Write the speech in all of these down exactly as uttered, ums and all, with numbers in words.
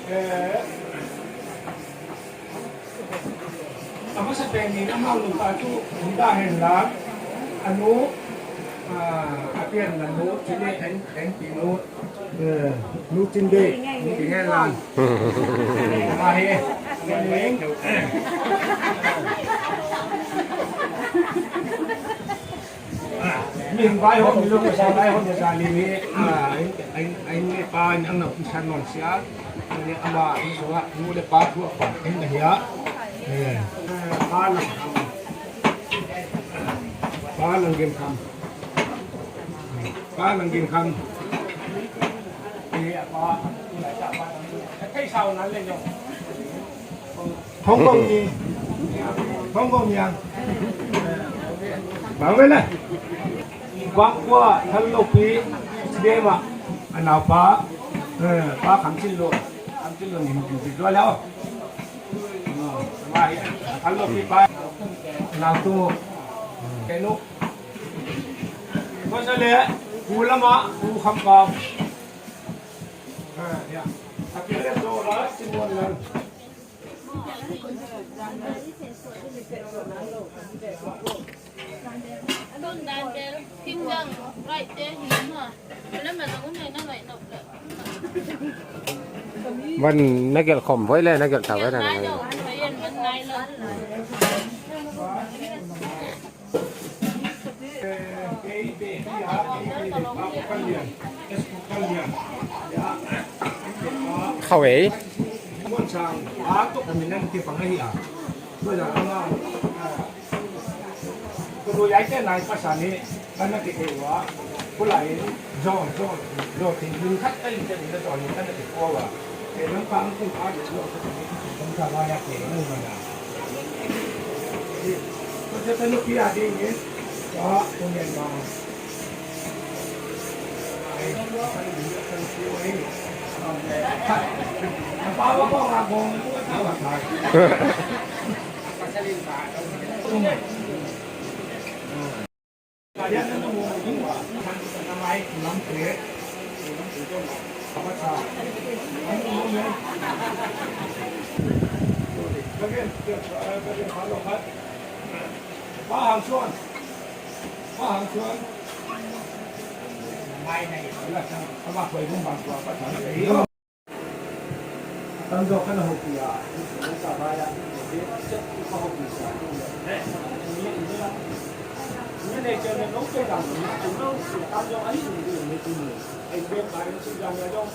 Eh, a masa pen in amau nupa tu hong dah hen la, a nu, ah, a pian a nu, Cin Deih, en, en pi nu, eh, nu Cin Deih, nu Cin Deih hen la. Ama hi, en ning. Min vai hong mi lo, sa vai hong mi sa li mi. Ah, ai, ai, ai, ne pa, ang na pisan non sia. Ne ama, so, ah, nu le pa, tu pa, en na hia. Eh, pa lang kam. Pa lang gem kam. Pa lang gem kam. Eh, pa. Kai sao nan le yo. Hong Kong ni. Hong Kong ni ang. Bang ve le. Bang kua thal lo pi. Dema. Anau pa. Eh, pa Kham Cin Lo. Kham Cin Lo ni hong pi lo le. Thal lo pi pa. Anau tu. Kenu. Ko sa le. Ku lama. Ku Kham Pa. Ah, ya. Tapi le so la. Simon la. Van na gelh khawm voi le, na gelh ta voi na. Khawei. Pa Hang Suan. Pa Hang Suan. Mai na i la sang. Pa Hang Suan. Tam zo ka na hopi a. Sa ba ya. Ka hopi sa. Ni ne ke ne no ke da. Tam zo ai ni ni ni. Ai ke pa ni si da ya dong.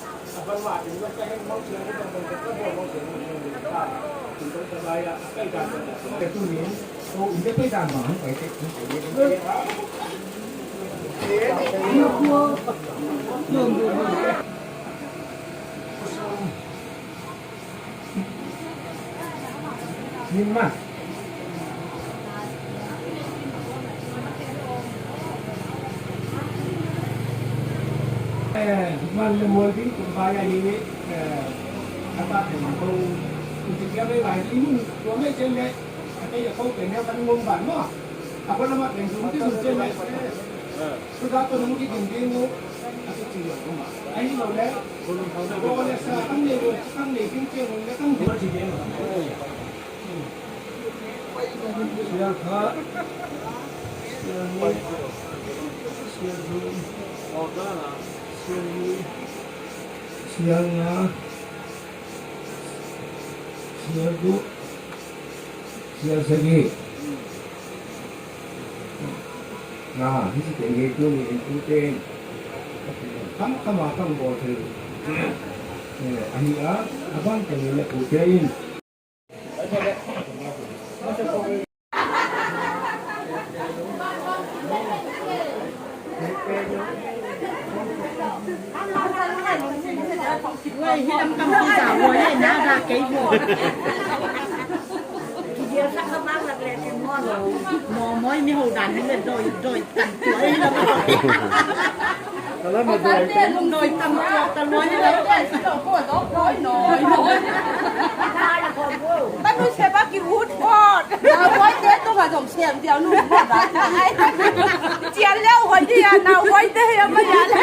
Eh, man le mual ding kum bai a hi, eh, a ta pen ko, kum ti kia bai bai, i mun tua me chen le, a te ya ko pen ya kan ngom ban mo. A ko la ma pen kum ti kum chen le. Ko da ko nung ki ding ding mo. A ti ti ya ko ma. Ai lo le. Ko le sa kan le ko, kan le ding chen le kan ko ti ding. Sial khat, sial nih, sial thum, sial li, sial nga, sial guk, sial sagih. Na, hih si teng hi tuni in tute in. Kam, kam a kam bawl thei. Eh, ahi a, a bang teng in a tute in. Mawmawi mi hodan hi le doi, doi tan tua hi lo. Doi tan tua ta lo hi lo. Tanu se ba ki ut pot. Doi te tu ma dong sem dia nu pot da. Cian leu hoi dia na hoi te ya ma ya le.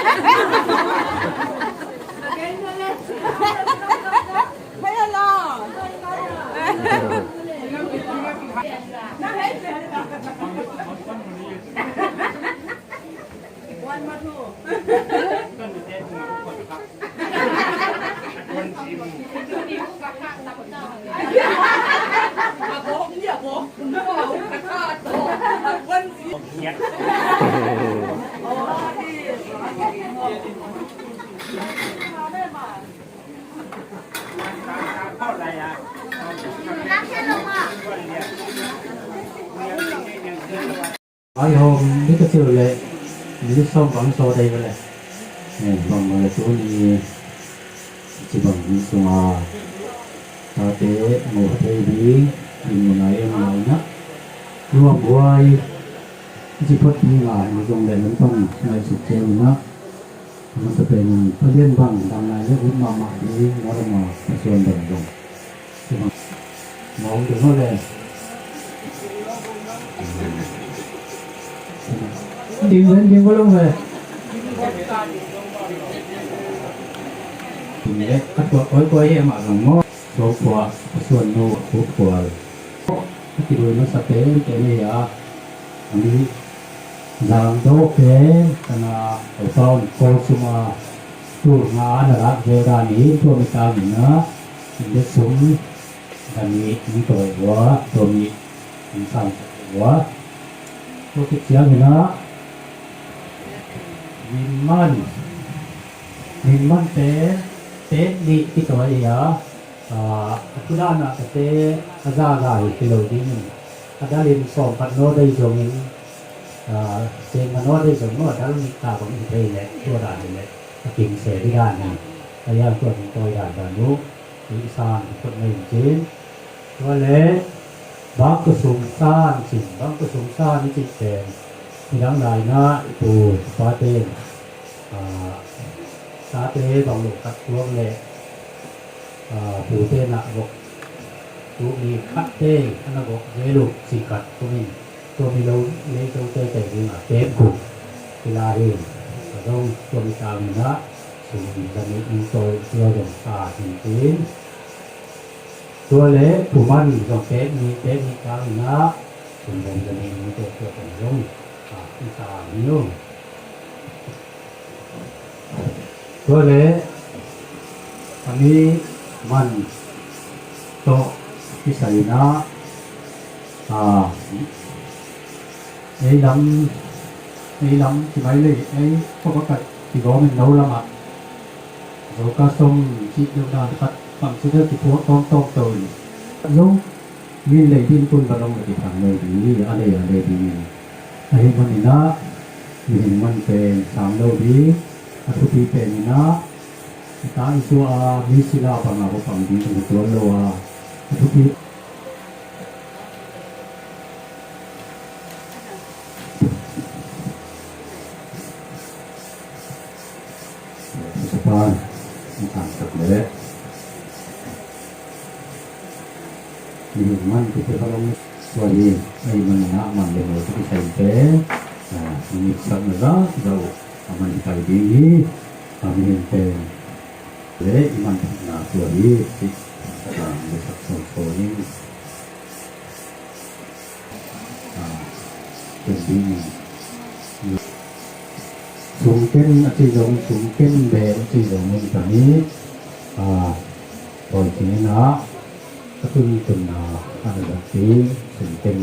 Ai hawm ni ka cil leh, ni sawm bang saw dei ka leh. Eh, bang bang leh tuni ci bang ni sunga tate mu thei ding, in mun ai em lai na. Nuam buai, ci phot ding a, ni zong leh lungtang ngai suk ciang na. Masa pen palian bang dang lai le ut mahmah ding, mawlama pasuan bang zong. Mawng ding ho le. Ding ven ding ko long le. Ding le, ka tuak koi koi he mah zong maw. Tua khua, a suan nu, a khuk khual. A kidui masa pen pen hi a, a mi zang dawh pen, kana, a paun kawl suma, tur nga na lak zel dan hi, tua mi tang in a, in de sum, a mi in tawi hua, tua mi in sang hua. Tua ki ciang in a, min man, min man pen, pen ni ki tawi hi a, Aa, a thu dan ah ka te a zaza hi hi lo ding in, a dal in sawm khat naw dei zongin, aa, seng khat naw dei zong maw, a dal nih ta bang hi thei leh, tua dan hi leh, a kim se ding dan hi. A yang tua ding tawi dan dan uh, i san i khut na in cin. Tua leh, bang ka sum san cin, bang ka sum san i cin pen, i dang lai na, i pu, i pa ten, aa, tate bang lo khat tuak leh, Aa, pute na gok, tuk ni khatte ana gok zel uh cih khat tung in, tua mi lo lei zote te ding a pek guk kila hi. Ka dong tua mi tang in a, sum za nih in tawi tua dong sa hi in. Tua le puman zong pek ni, pek ni tang in a, sum bung za nih in tawi tua dong, a, in sa hi uh. Tua le, a mi man tawh kisai na, a, ei lam, ei lam, kimai lei, ei, ko ka kat, kigawm in no lamah, zo ka som, cih deuh dan khat, pang cih deuh kiphuak tawm tawm to in. Zo, Mi lei din tun va long la kithang lo ding hi, a lei a lei ding hi. Ahi manin ah, mihing man pen sang lo ding, a thupi pen in ah, i ta i tua a mi sila bang a va pang ding ka tuan lo a, a thupi. Sapan, ang tangkap le. Mihing man kite ka long tua hi, ahi manin ah man le maw tua kisai te, ah, mihing sak na za, za uh, a man hi kai ding hi, a mihing te le, i man na tua hi, si, ah, mihing sak song song hi. Ah, ken ding in. Sumken a ci zong, sumken bel a ci zong mun ta hi. Ah, koi ci na, a tun tun na, a na zat ding, sumken.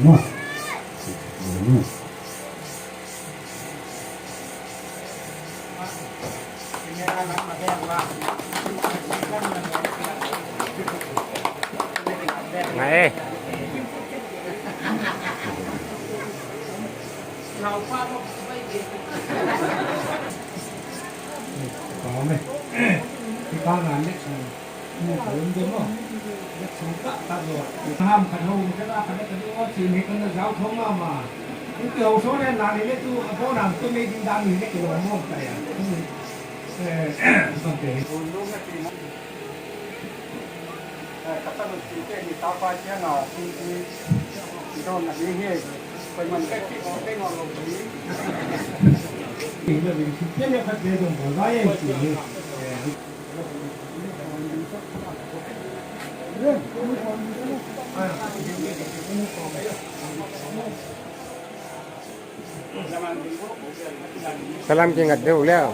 Ma. Ma. Ngai. Ham khat ho, khat na khat na aw, ci ni kan na zau thong ma ma. Tu ki ho so ne na ni le tu a bo nam tu mei ding dang ni le ki lo mo ka ya. Eh, bang te. Eh, ka ta lo ci te ni ta pa cia na, ci ci. Ci don na ni he. Koi man kai pi ko te no lo ci. Ni le ni ci te ne ka te don bo ba ye ci ni. Eh. Salam kingat deuh leh.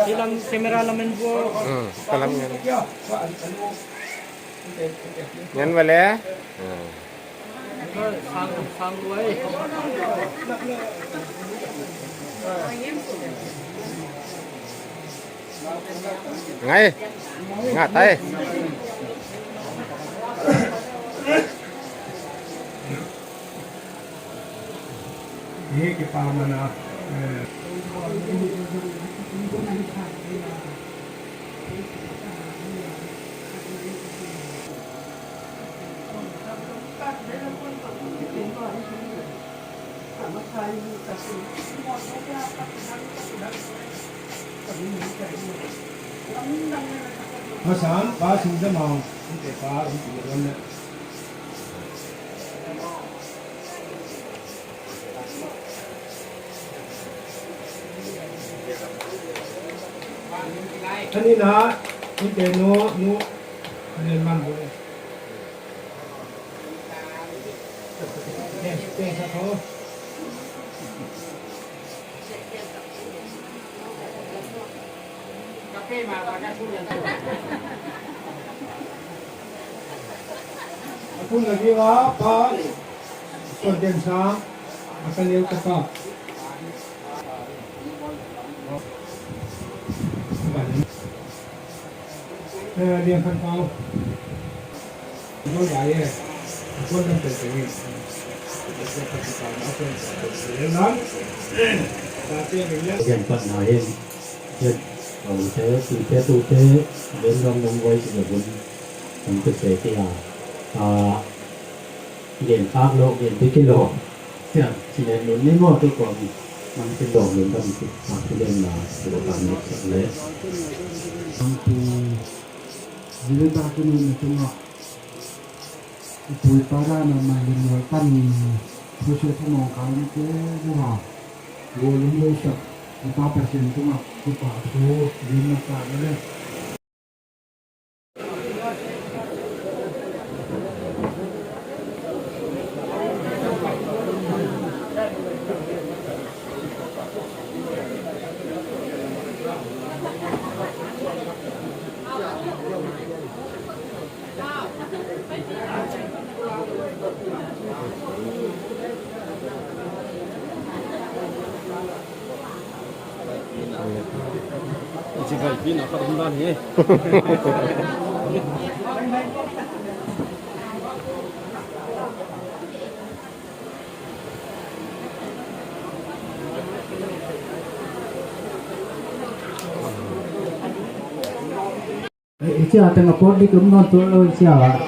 Salam camera lamen bo. Hmm, salam ngen. Ngen vale. Hmm. Sang, sang duai. Ngai. Nga tai. Hi kipa mana. Masan pa sing damau. Ite pa ite pa. Ani na, ni te no, no, ani man bo. Yes, yes, ako. A phun lagi la pa, Suan Tian Sang, a ka liau tapa. Eh, Lian Khan Pau. Lian patna in, lian, aute, tute, tute, lian dong dong voi ci le bun, hong tute te a, a, lian khak lo, lian dik lo, sia, ci lian nun ni maw, tu kong, mang ci lo nun dong ci, a, ci lian na, ci lo dong ci le. Ang tu, zile ta tu nun na tu ma. I pu i pa dan a mah limmual pan, thu sia thanawng kal mite, Jehovah, gualum lo sak, i Pa Pasian tungah thupha thu, limna ta le. Eh, i cia teng a pawt dik om nawn tuan lo i cia ah.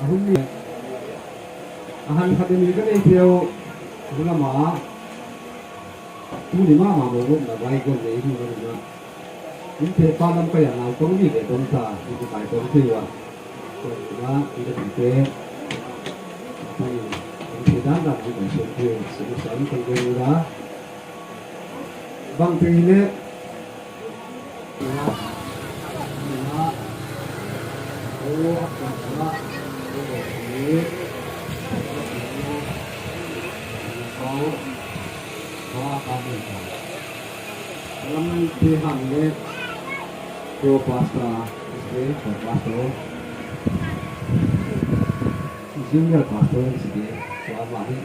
A hun ni a han khat ni ka nei tiu. Hun ama tuni mama mo na vai gon nei hun na. Innte pa lam ka yang nau tong mi le tong ta, innte kai tong thei ua. Tong na, innte tite. Innte dan dan innte tong thei, sini sani tong thei ua. Bang thei le. Lam pi han le. Pro pastor, pro pastor. Junior Pastor si de, tua mah hi.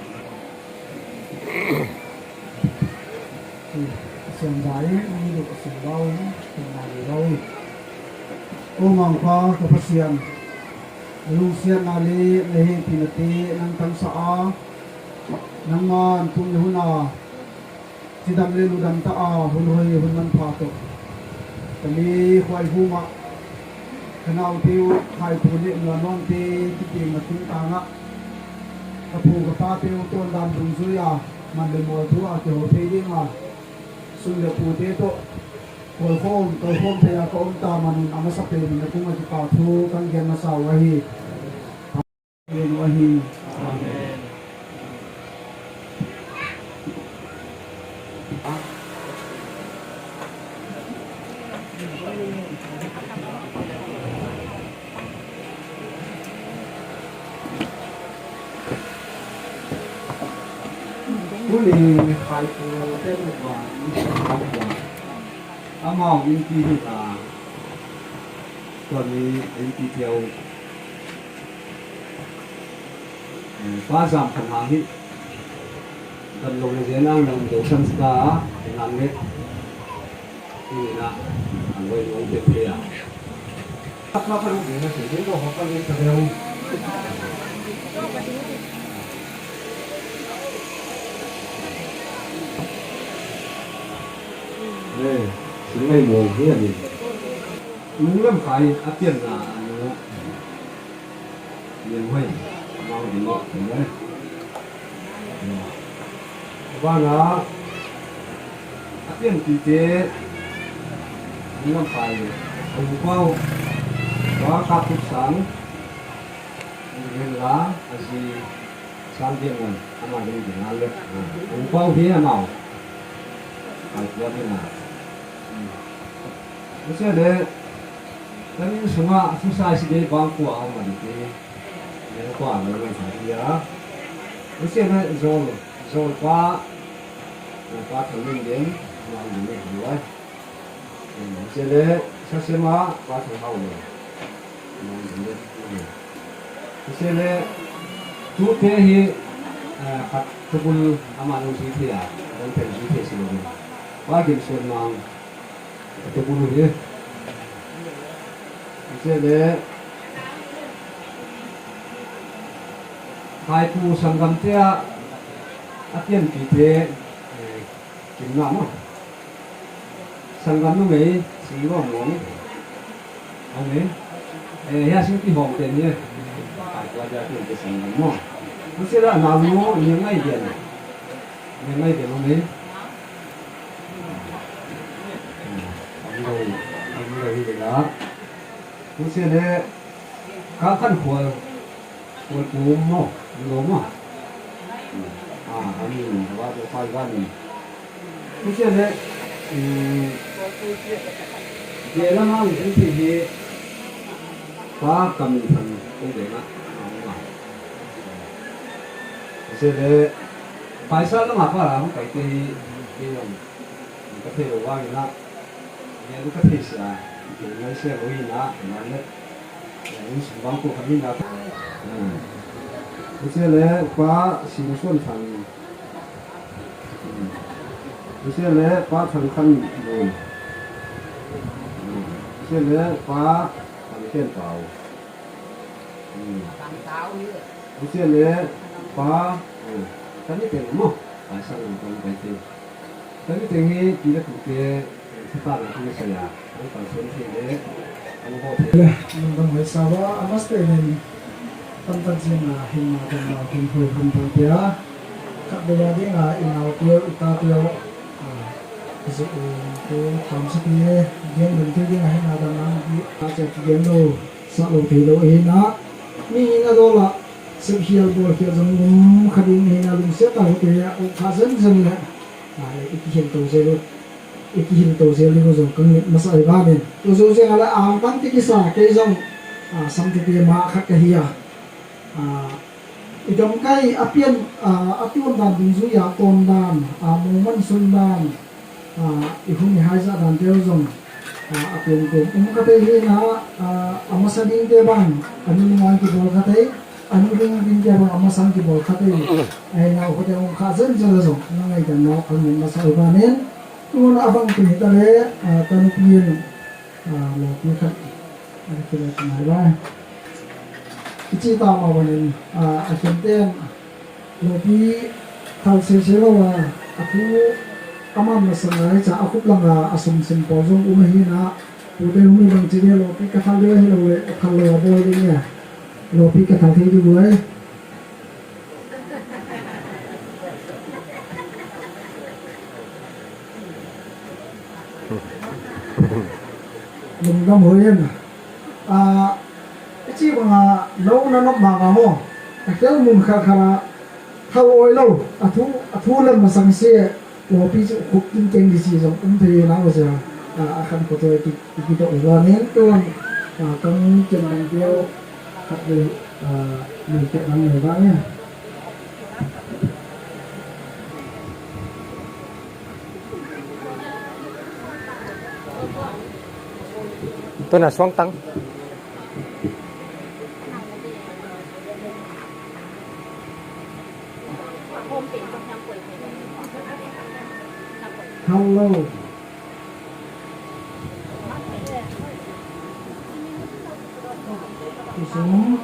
Siangza in, ni duk a sing bau in, kum na ni bau in. O Mangpa, ka Pasian, na lungsiatna le na hehpihna te nang tangsa a, nangma an tung i hun a, cidam le ludam ta a, hun hoi hun manpha tawh ka mi Khuai Vum ah ka naute uh Khaipu le Muannuamte kitiang na tungtang ah ka pu ka pate uh tawndan dungzui a man le mual thu a kiho thei ding a, sum le pute tawh kualkhawm tawlkhawm thei a ka om ta man un a masa pen in na kung a kipa thu kan gen masa uh ahi. Amen. Tuni Khaipu te tua amau innpi hi ta, tua mi innpi teu. Eh, Pa Zam Kham Hang hi. Dam lo le zen ang nang do san sta a, nang le. Ini na, ang wai nuang te te a. Tak na pa lu de na se, zen do ha pa lu ta deu. Eh, sing mai mo hi a ni. Nung lam kai a pian na, a nu. Lian huai, mau ding lo, ding lo. Bana, a pianpite, ding lam pai, a upau, ba ka tup sang, ding la, a zi, sang ding lam, ama ding ding la le, a upau hi a mau. Pai tua ding la. Masa le, kan inn sungah exercise day bang kua a om a ding te. Nen kua lo ngai sa dia. Usia na zol, zol pa, na pa thang nen den, na nen den lo ai. Usia le, sa sema, pa thang hau lo. Na nen den. Usia le, tu te hi, eh, khat tukul ama nung si thia, nung pen si thia si lo. Pa gin suan mang, tukul hi. Usia le, Khaipu sanggamte ah a pianpite, eh, kimna maw? Sanggam numei, singluang muang. Amen. Eh, hia singpi hong ten hia. Khaipu a dia pianpite sanggam maw? Usia la nau nu, nia ngai dian. Nia ngai dian numei. Ang lo, ang lo hi la. Usia le, ka kan khual. Kul kum maw, lo maw. Ah, a ni, wa de fai wa ni. Usia le, mm, de la ma ni ti hi. Pa kam ni phan, ko de na. Usia le, paisa la ma pa la, ko te hi, hi yong. Ka thei lo wa ni na. Nen ka theihsia, nen ngai sia lo hi na, man le, nen sum bang ko kha hi na. Usia le pa Sing Suan Thang. Usia le pa Thang Khan Lun. Usia le pa Thang Ken Pau. Usia le pa, kan ni teng mo, pa sang lo kong bai teng. Kan ni teng hi, pi le pu te, Satan a kong saya, ang pang suan thei le, ang ho thei le. Nang dang hoi sa wa, a mas te nen, tam tam zing a, hin ma tam na, hin hoi hun tam pia. Khat de ya ding a, i nau teu, i ta teu, a, zi u, tu, tam sa pia, gen dun teu ding a, hin ma tam na, di, a, sa pia lo, sa lo thei lo, hin a, mi hin a do la, sep hial bol hial zong lum kha ding hin a, lum sia ta ho te, a, o kha zen zen le, a, i ki hin to zel lo. I kihilh to zel ding uh zong ka nget masa i ban in. Tua zo ciang a le angtang te kisa kei zong, ah, samtete mah khat ka hi a. Ah, i gamkai a pian, ah, a tuamdan dungzui a tawndan, ah, muh mansundan, ah, i hun i haizah dante uh zong, ah, a pianpian um ka thei hi na, ah, a masa dingte bang a nunung a kibawl ka thei. A nu ding ding kia bang a masang kibawl khat ei. Ahi na u khate hong khah zenzen a zong na ngaihdan nawk hong min masa uh vanin. Tun a bang tun hi ta leh, a, ka nupi in, a, lawpi khat a kilawp ngai lai. I cih ta mah bangin, a, a khente in lawpi thal sese lo a, a thu a man masa ngai ca a khup lang a, a sum sim pawl zong um ahi na. Pute hong hi bang ci ni a, lawpi ka thal ding ahi lo leh, thal lo a bawl ding a. Lawpi ka thal thei ding uh ai. Lungdam huai in. A, i cih bang a, no na nop mah mah maw. A khel mun khat khat ah thal awi lo. A thu, a thu lem masang si. Lawpi cu khup kingkeng di si zong um thei na maw sia. A, a khan khuate ki, ki, kidawh uh vanin tuan, a, kang cian bang pia uh khat vei, a, lungkiat nang nei vang ia. Tuan a suang tang. Hello. Kusum.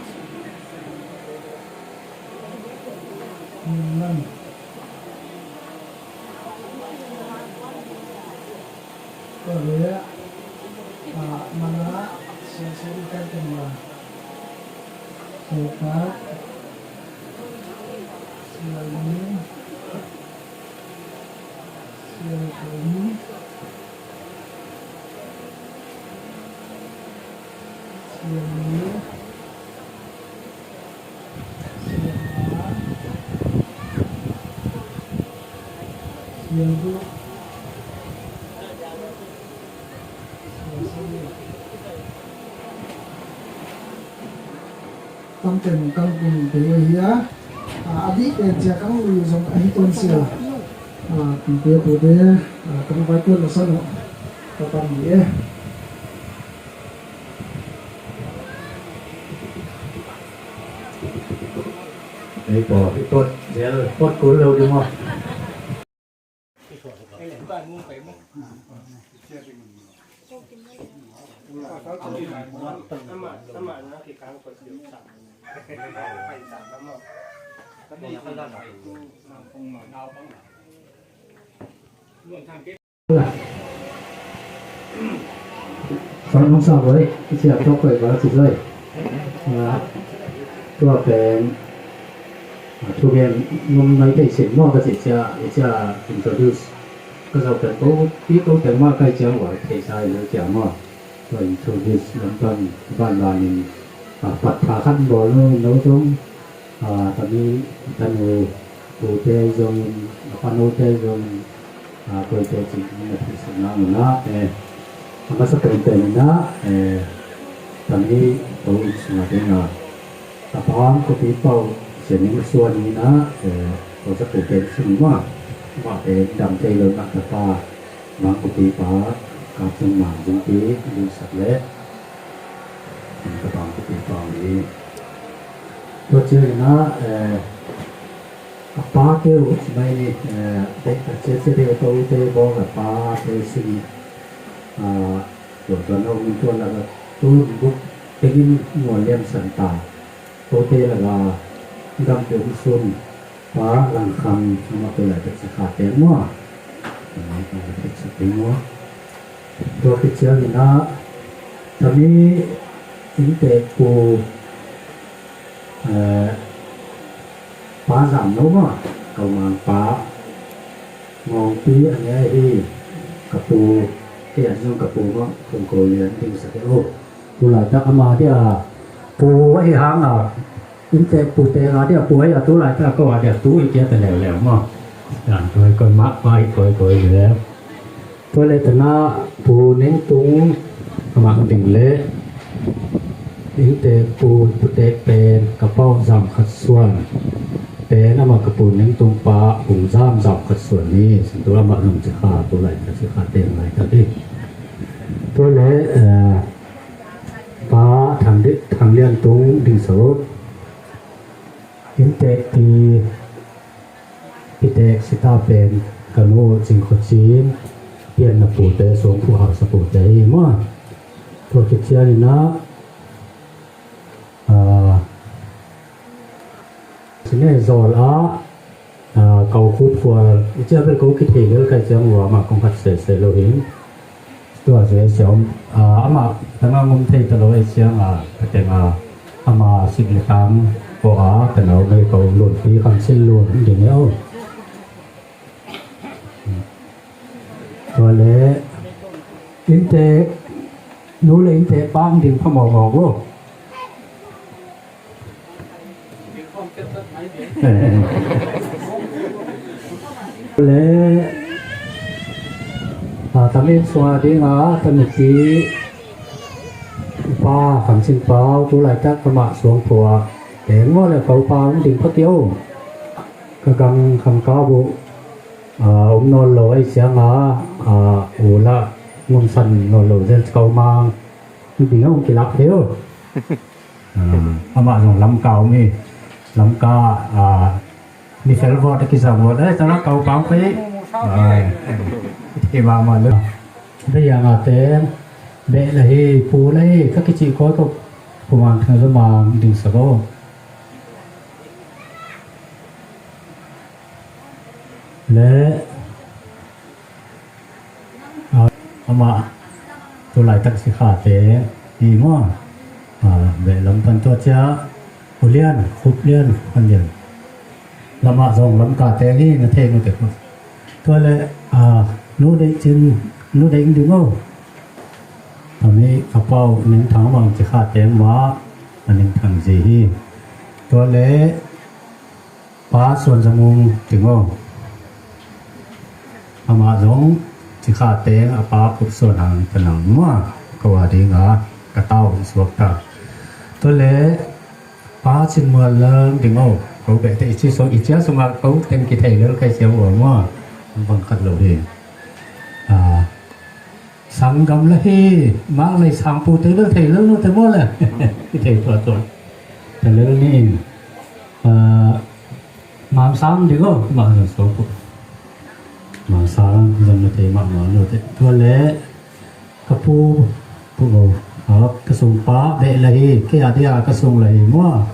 Minam. Tua leh, a, mana siasia i kan teng la. Sokat. Siali. Sial kum. Sial li. Sial nga. Sial guk. Sial sagih. Tamten kang kum te hi a, a, a dih pen cia kang lui zong ahi tuan sia. A, pite pute, a, kang vai tuan la san uh. Ka pan di e. Ei po, i pot, zel, pot kul lo di mo. Son hong sa voi, i sia tok koi ba si zoi. Tua pen, a, thu gen num nai thei sin maw ka cih cia, i cia introduce. Ka zau pen ko, pi ko teng mah kai ciang ua thei sa i lo cia maw. Tua introduce lam pan ban ban in, a, pat pha khat bawl lo, lo zong, a, tami, tanu, tute zong in, a, panote zong in, a, koite cih na thei sa na, na, eh, a masa pen pen na, eh, tami, ko in sunga ding a, a pang ko pi pau, sian in suan in na, eh, ko sa ko pen sung ma, ma pen dam thei lo na ta pa, Mang kupi pa, kap sung mang sung pi, dingsak le, ka bang kupi pa hi. Tua ciangin ah, eh, a pate uh mai ni, eh, a ciacia ding a tote bawk a pate sing, ah, tua tuan a um in tua lak a tun buk tengin nuan lian san ta. Tote lak a i gamte um sun, Pa Langkham, amah tua lai tak sikha teng maw? Amah tua lai tak sikha teng maw? Tua khit ciangin ah, tami inntek pu, eh, Pa Zam No maw? Kaumang pa Ngawngpi a nge hi, ka pu, kei an zong ka pu maw? Kong ko lian ding sa kei uh. Tulaitak ama dia pu ahi hanga, inntek pute nga dia pu ahi a, tulaitak ko a dia tu i kia ta leuleu maw? Dan koi koi mah pai koi koi leu. Tua le tana Pu Neng Tung amah ding le inntek pu, putek pen ka pau Zam Khat Suan pen amah ka Pu Neng Tung pa Hung Zam Zam Khat Suan ni. Sin tu amah zong cikha, tulaitak cikha teng laitak hi. Tua le, eh, Pa Thang Di, Thang Lian Tung ding so. Ti pitek sita pen ka nu Cing Khua Cin, pianna pute, suangphuh hausa pute hi maw. Tua khit ciangin ah, ah, sine zawl ah, ah, kau khut khual i ciah bel ko kithei lel kai ciang ua mah kong khat sese lo hin. Tua zia siam, ah, amah tanga ngom thei ta lo ei ciang a, ka teng a, ama sik le tang ko a, ka nau mei ko lun pi kham sin lun ding e o. Tua le, innte, nu le innte pang ding pha mawk mawk o. Le, a, tamin sua dinga, tamipi, pa, kham sin pau, tu laitak ka mah suang phua, teng maw le ko pang ding pha kio. Ka gang kham ka bu, a, um nawn lo ei cianga, a, u la ngumsan nawn lo zel ko mang. Ding a um kilak thei o. A, amah zong Lamka um hi. Lamka, a, mi fel vawt a kisam vawt. Eh, tana kau pang pei. A, thei mahmah lo. Beiang a teng. Beh la hi, pu la hi, ka kici koi ko. Pu mang thang zo mang ding sa ko. Le, a, amah tu laitak sikhate hi maw? A, beh lam pan tua cia, Pu Lian, Khup Lian, Khup Lian. Lamah zong Lamkate hi, na thei mute ko. Tua le, a, nu deih cin, nu deih ding o. Tami ka pau, Ning Thang bang sikhate mah, a Ning Thang zi hi. Tua le, Pa Suan Zamung Ting o. Amah zong sikha teng a pa Khup Suan Hang ka nang mua, ka ua dinga ka tau hong suak ta. Tua le Pa Cin Mual Lang Ting o. Ko beh te i ci sung, i cia sunga ko teng kithei lel kai sia ua mua. Bang khat lo hi. A, Sanggam la hi, Mang Lei Sangpu te bel thei lel nu te maw le. Thei tua tua. Thei lel ni. A, Mang Sang ding o, Mang Sang so pu. Mang Sang zam na thei mah mah nu te. Tua le, ka pu, pu o. A, ka sung pa, beh la hi, ke a dia ka sung la hi maw.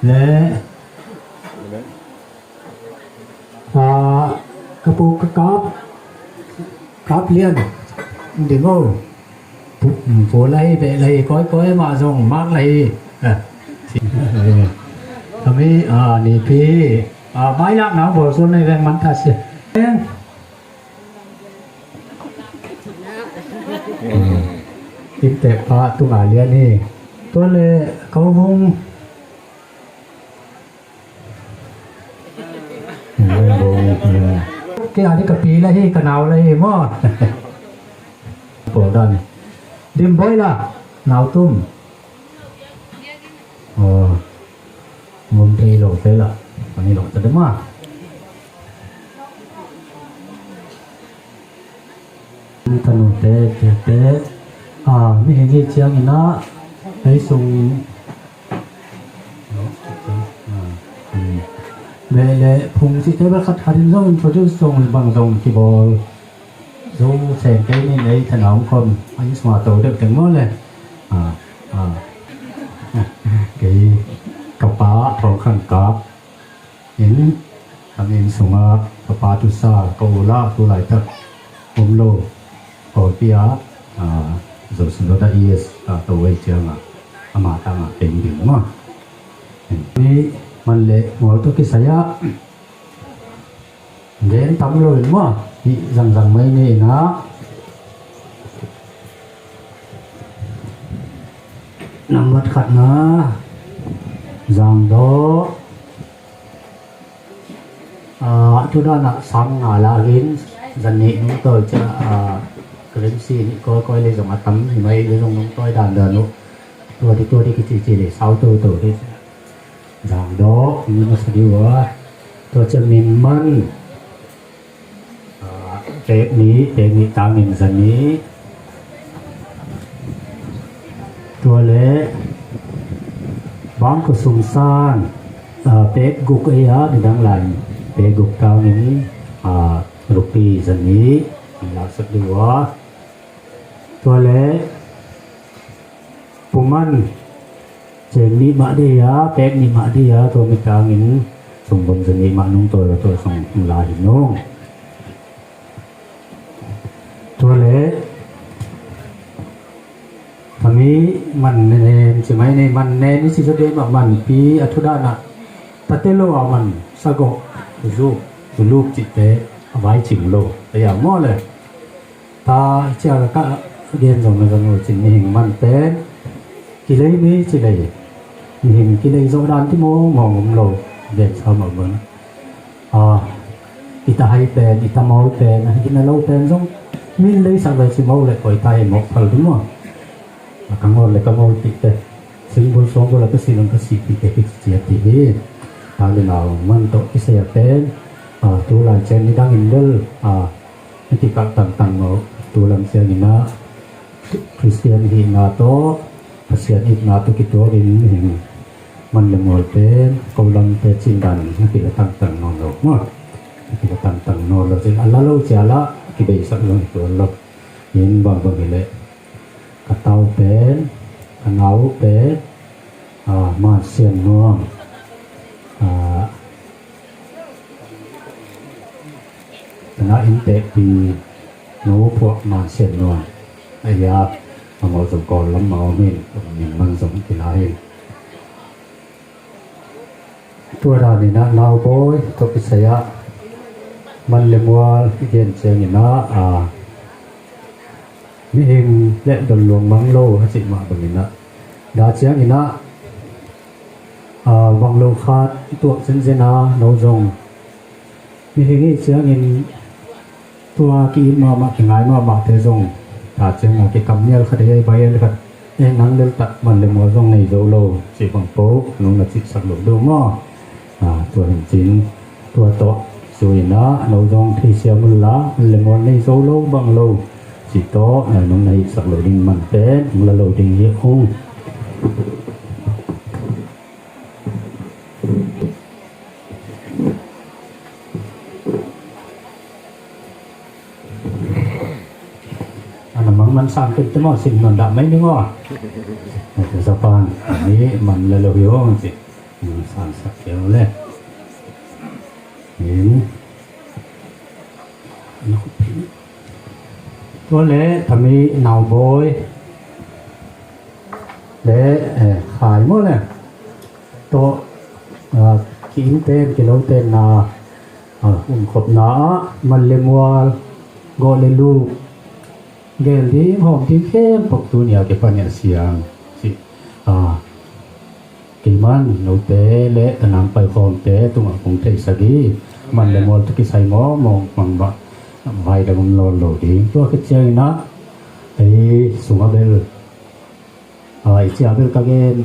Le, A, ka pu ka kap, kap lian. Ding o. Pu, pu la hi, beh la hi, koi, koi mah zong, mak la hi. A, si, kami, a, nipi. A, mai lak nau bol sun nei veng man ta si. Inntek pa tunga lian hi. Tua le, ko vung. Kei a ding ka pi la hi, ka nau la hi maw. Pawl dan. Dim Boy la, nau tum. Aw. Ngom thei lo te la. Pani lo ta dema. Tanu te, te, te, a, mihing hi ciangin ah, ei sung, a, um, beh le phung cihte bel khat khat in zong introduce zong bang zong kibawl. Zo seng kei nin ei thana om khom, a inn sunga to deuh teng maw le. A, a. Kei ka pa Thawng Khan Kap. In, ka inn sungah ka pa tusa, ka u la tu laitak om lo, kawlpi ah, a, Zosunoda East ah to ei ciangah, ama tangah kei ding maw. Ni man le mual tawh kisai ah, gen tam lo in maw, hih zangzang mai ni in ah, nambat khatna, Zangdaw, a, tu danah sang nga la hin, zan nih nung tawi cia, a, ka lemsi nih kawikawi le zong a tam hi mai, le zong nung tawi dandan uh. Tua di, tua di kicici le sau toto hi. Zangdaw, min a sa di uh a. Tua cia min man. A, pek nih, pek nih tangin zan nih. Tua le Bangkua sumsan, ah, pek guk ei a, nidang lai pek guk tangin, ah, rupi zanih laksak dih uh a. Tua le puman ceng nih mah dih a, pek nih mah dih a, tua mi tangin sumvom zanih mah nung tua tua sung la hi nung. Tua le kami man nen ci mai nei man nen i ci zaw dei mah man pi a thu dana tate lo a man sagoh zuk zuluk cihte a vai cing lo a ya maw le. Ta cia ka gen zong na zong lo cin mihing man pen kilei mi ci lei mihing kilei zawh dan ti maw maw ngum lo gen sa mah bana. A, i ta hai pen, i ta mawl pen, i na lo pen zong min lei sak lei si mawl le koi ta hi mawk phal ding maw. A ka ngawl le ka mawl tih te. Singbul suangbul a ka si lam ka si tih te hi cia tih hi. Ta le nau man tawh kisai a pen, a, tu lai cian ni dang in bel, a, i kikal tangtang maw. Tu lam cian in a, Khristian hihna tawh Pasian itna tawh kituakin hing man le mual pen ko lamte cin dan na kila tangtang nawn lo maw? Na kila tangtang nawn lo cin a la lo cia la kibeisak zong hi tuan lo. In bangbang hileh ka tau pen ka nau pen, a, Man Sian Nuam, a, Tana in tehpi no phuak Man Sian Nuam a ia a mawh zong kawl lam mah om in min man zong kila hi. Tua danin ah naubawi tawh kisai ah man le mual i gen ciangin ah, a, mihing le don luang mang lo a cih mah bangin ah, da ciangin ah, a, vang lo khat i tuak zenzen a no zong mihing i ciangin tua ki-it mahmah kingai mahmahte zong ta cianga kikam nial khat ei bai el khat ei nang lel tak man le mual zong nei zo lo cih bang po nung na cihsak lo deuh maw? A, tua hin cin tua tawh zuinah no zong theisiam unla man le mual nei zo lo bang lo cih tawh nai nung na hihsak lo ding man pen nung la lo ding hi ung. Ana mang man sang pen te maw sin non dah mai ni maw? Atu sapan ni man la lo hi ong si. Sang sak keu le. Ni. Tua le tami naubawi le, eh, khai maw le tawh, ah, ki-in ten kilo ten na, ah, umkhopna ah man le mual gawh le luk gel ding hawm ding khempeuh tunia kipania siang si, ah, Keiman note le ka nang paikhawmte tungah kong theihsak hi. Man le mual tawh kisai maw mawng mang bah vai dang om nawn lo ding. Tua khit ciangin ah ei sungah bel, a, i cia bel ka gen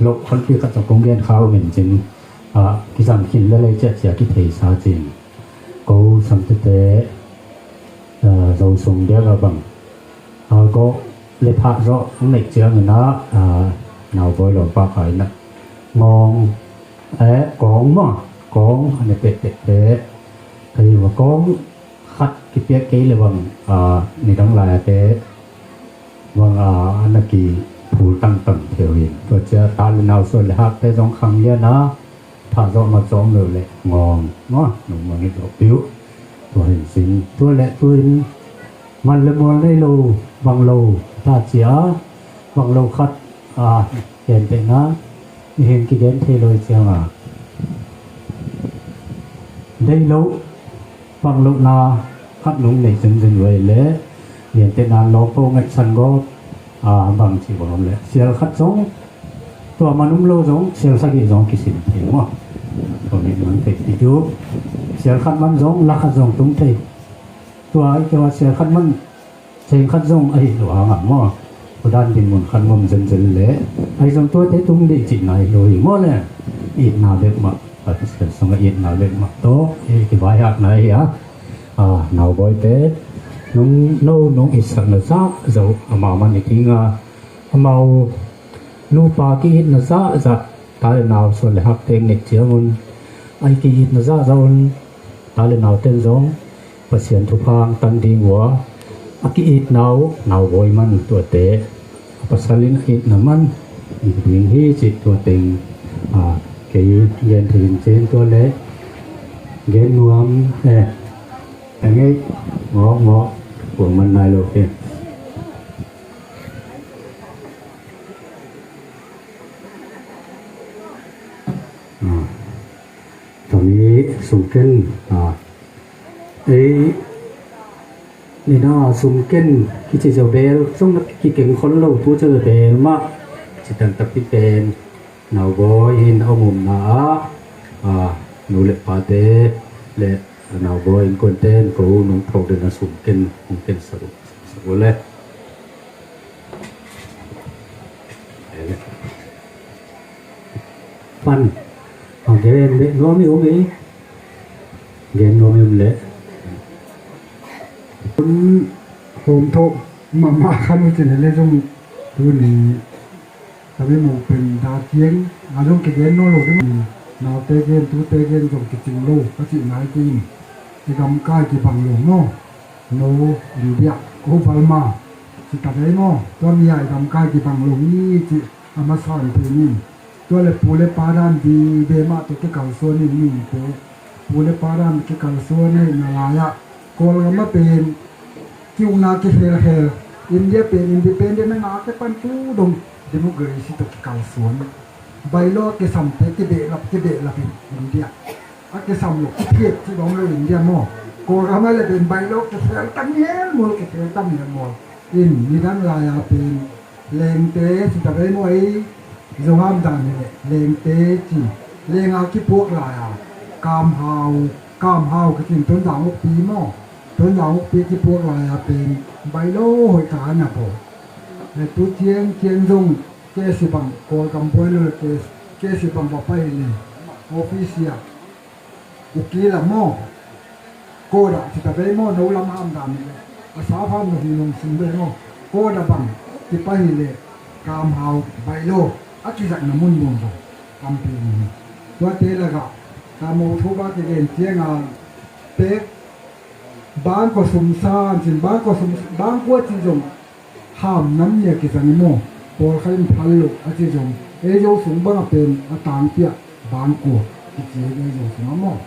loh honpi khat zong kong gen kha uh min cin, a, kizang khin le lei ciah cia kitheisa cin. Ko samtete, a, zo sung diak a bang a, gawh le phah zawh hong neih ciangin ah, a, naubawi lawmpa kha in ah ngawng, eh, kawng maw, kawng a ne pehteh teh ka hi uh a, kawng khat kipiak kei le bang, a, nidang lai a teh bang, a, a na kiphul tangtang theu hi. Tua cia ta le nau suan le hakte zong khang lian a, phah zawh mat zawh om lo le ngawng maw, nung mang hi zawh piuh. Tua hin sin tua le tuin man le mual nei lo bang lo ta cia bang lo khat, a, gentehna mihing kigen thei lo hi cianga nei lo bang lohna khat nung nei zenzen uh a hi le gentehna lawmpo ngaihsan gawp, a, bang ci bang om le sial khat zong tua man um lo zong sial sagih zong kisin thei maw? Tua min man thei ti tu sial khat man zong la khat zong tung thei. Tua i keu a sial khat man ceng khat zong ahi lo hangah maw? Tua dan dinmun khat ngom zenzen le ahi zong tuate tung dih cihna hi lo hi maw le? Itna bek mah, Pasian sungah itna bek mah tawh i kivaihatna hi a, a, naubawite nung no nung itsak na zah zoh amau man i kinga amau nupa ki-itna zahzah Ta le nau suan le hak teng nek ciangun a i ki-itna zahzah un ta le nau ten zong Pasian thupha hong tang ding uh a, a ki-itna uh nau bawi man tuate a pasal in a itna man ding hi cih tua teng, a, kei gen thei in cin tua le gen nuam e. Eng ei, mawk mawk, kuang man nai lo kei. Tuni sumken, a, ei, nina sumken kici zo bel zong na kikeng khol lo, tu ci zo bel mah ci taktak pi pen naubawi in a umumna ah, a, nu le pate le naubawi in kuante in ko nung thok den a sumken hong ken sak uh, sak uh le. Pan a gen beh nuam i um i, gen nuam i um le. Hun hawm thawh mahmah khan uh cin le zong tuni ka mi mu pen da kiang a zong kigen nawn lo ding. Naute gen tute gen zong kicing lo ka cih nai kei in. I gamkai kibang lo maw? No India, ko Burma ci ta vei maw? Tua mi a i gamkai kibang lo hi cih a masa in thei ning. Tua le pu le pa dan vive mah tawh kikalsuan in mite pu le pa dan kikalsuan in na lai-ah Kawlgam ah pen ki-ukna kikhelkhel. India pen independent a ngahte pan tu dong democracy tawh kikalsuan. Bailo a kisamte kibehlap kibehlap in India a kisam lo kiphiat cih bang lo India maw? Kawlgam ah le pen bailo kikhel tam hial mawl, kikhel tam hial mawl. In nidang lai-a pen lengte ci ta vei maw ei? Zo ham dan hi leh lengte ci. Lenga kipuak lai-a kamhau, kamhau kicin Tonzang ukpi maw? Tonzang ukpi kipuak lai-a pen bailo hoih ta a na paw. Tu ciang ciang zong kesi bang Kawlgam buai lo le kesi bang va pai hi le office ah Kuki lam maw? Koda ci ta vei maw? No lam ham dan hi le a sa pham no hi nong sim vei maw? Koda bang kipai hi le kamhau bailo a kizakna mun mun zong tampi ni hi. Tuate lakah kamhau thu ba kigen cianga pek bangkua sumsan cin bangkua sum bangkua ci zong ham nam nia kizang i maw? Pawlkhat in phal lo a ci zong ei Zo sung bangah pen a tangpiah bangkua kici ei Zo sungah maw?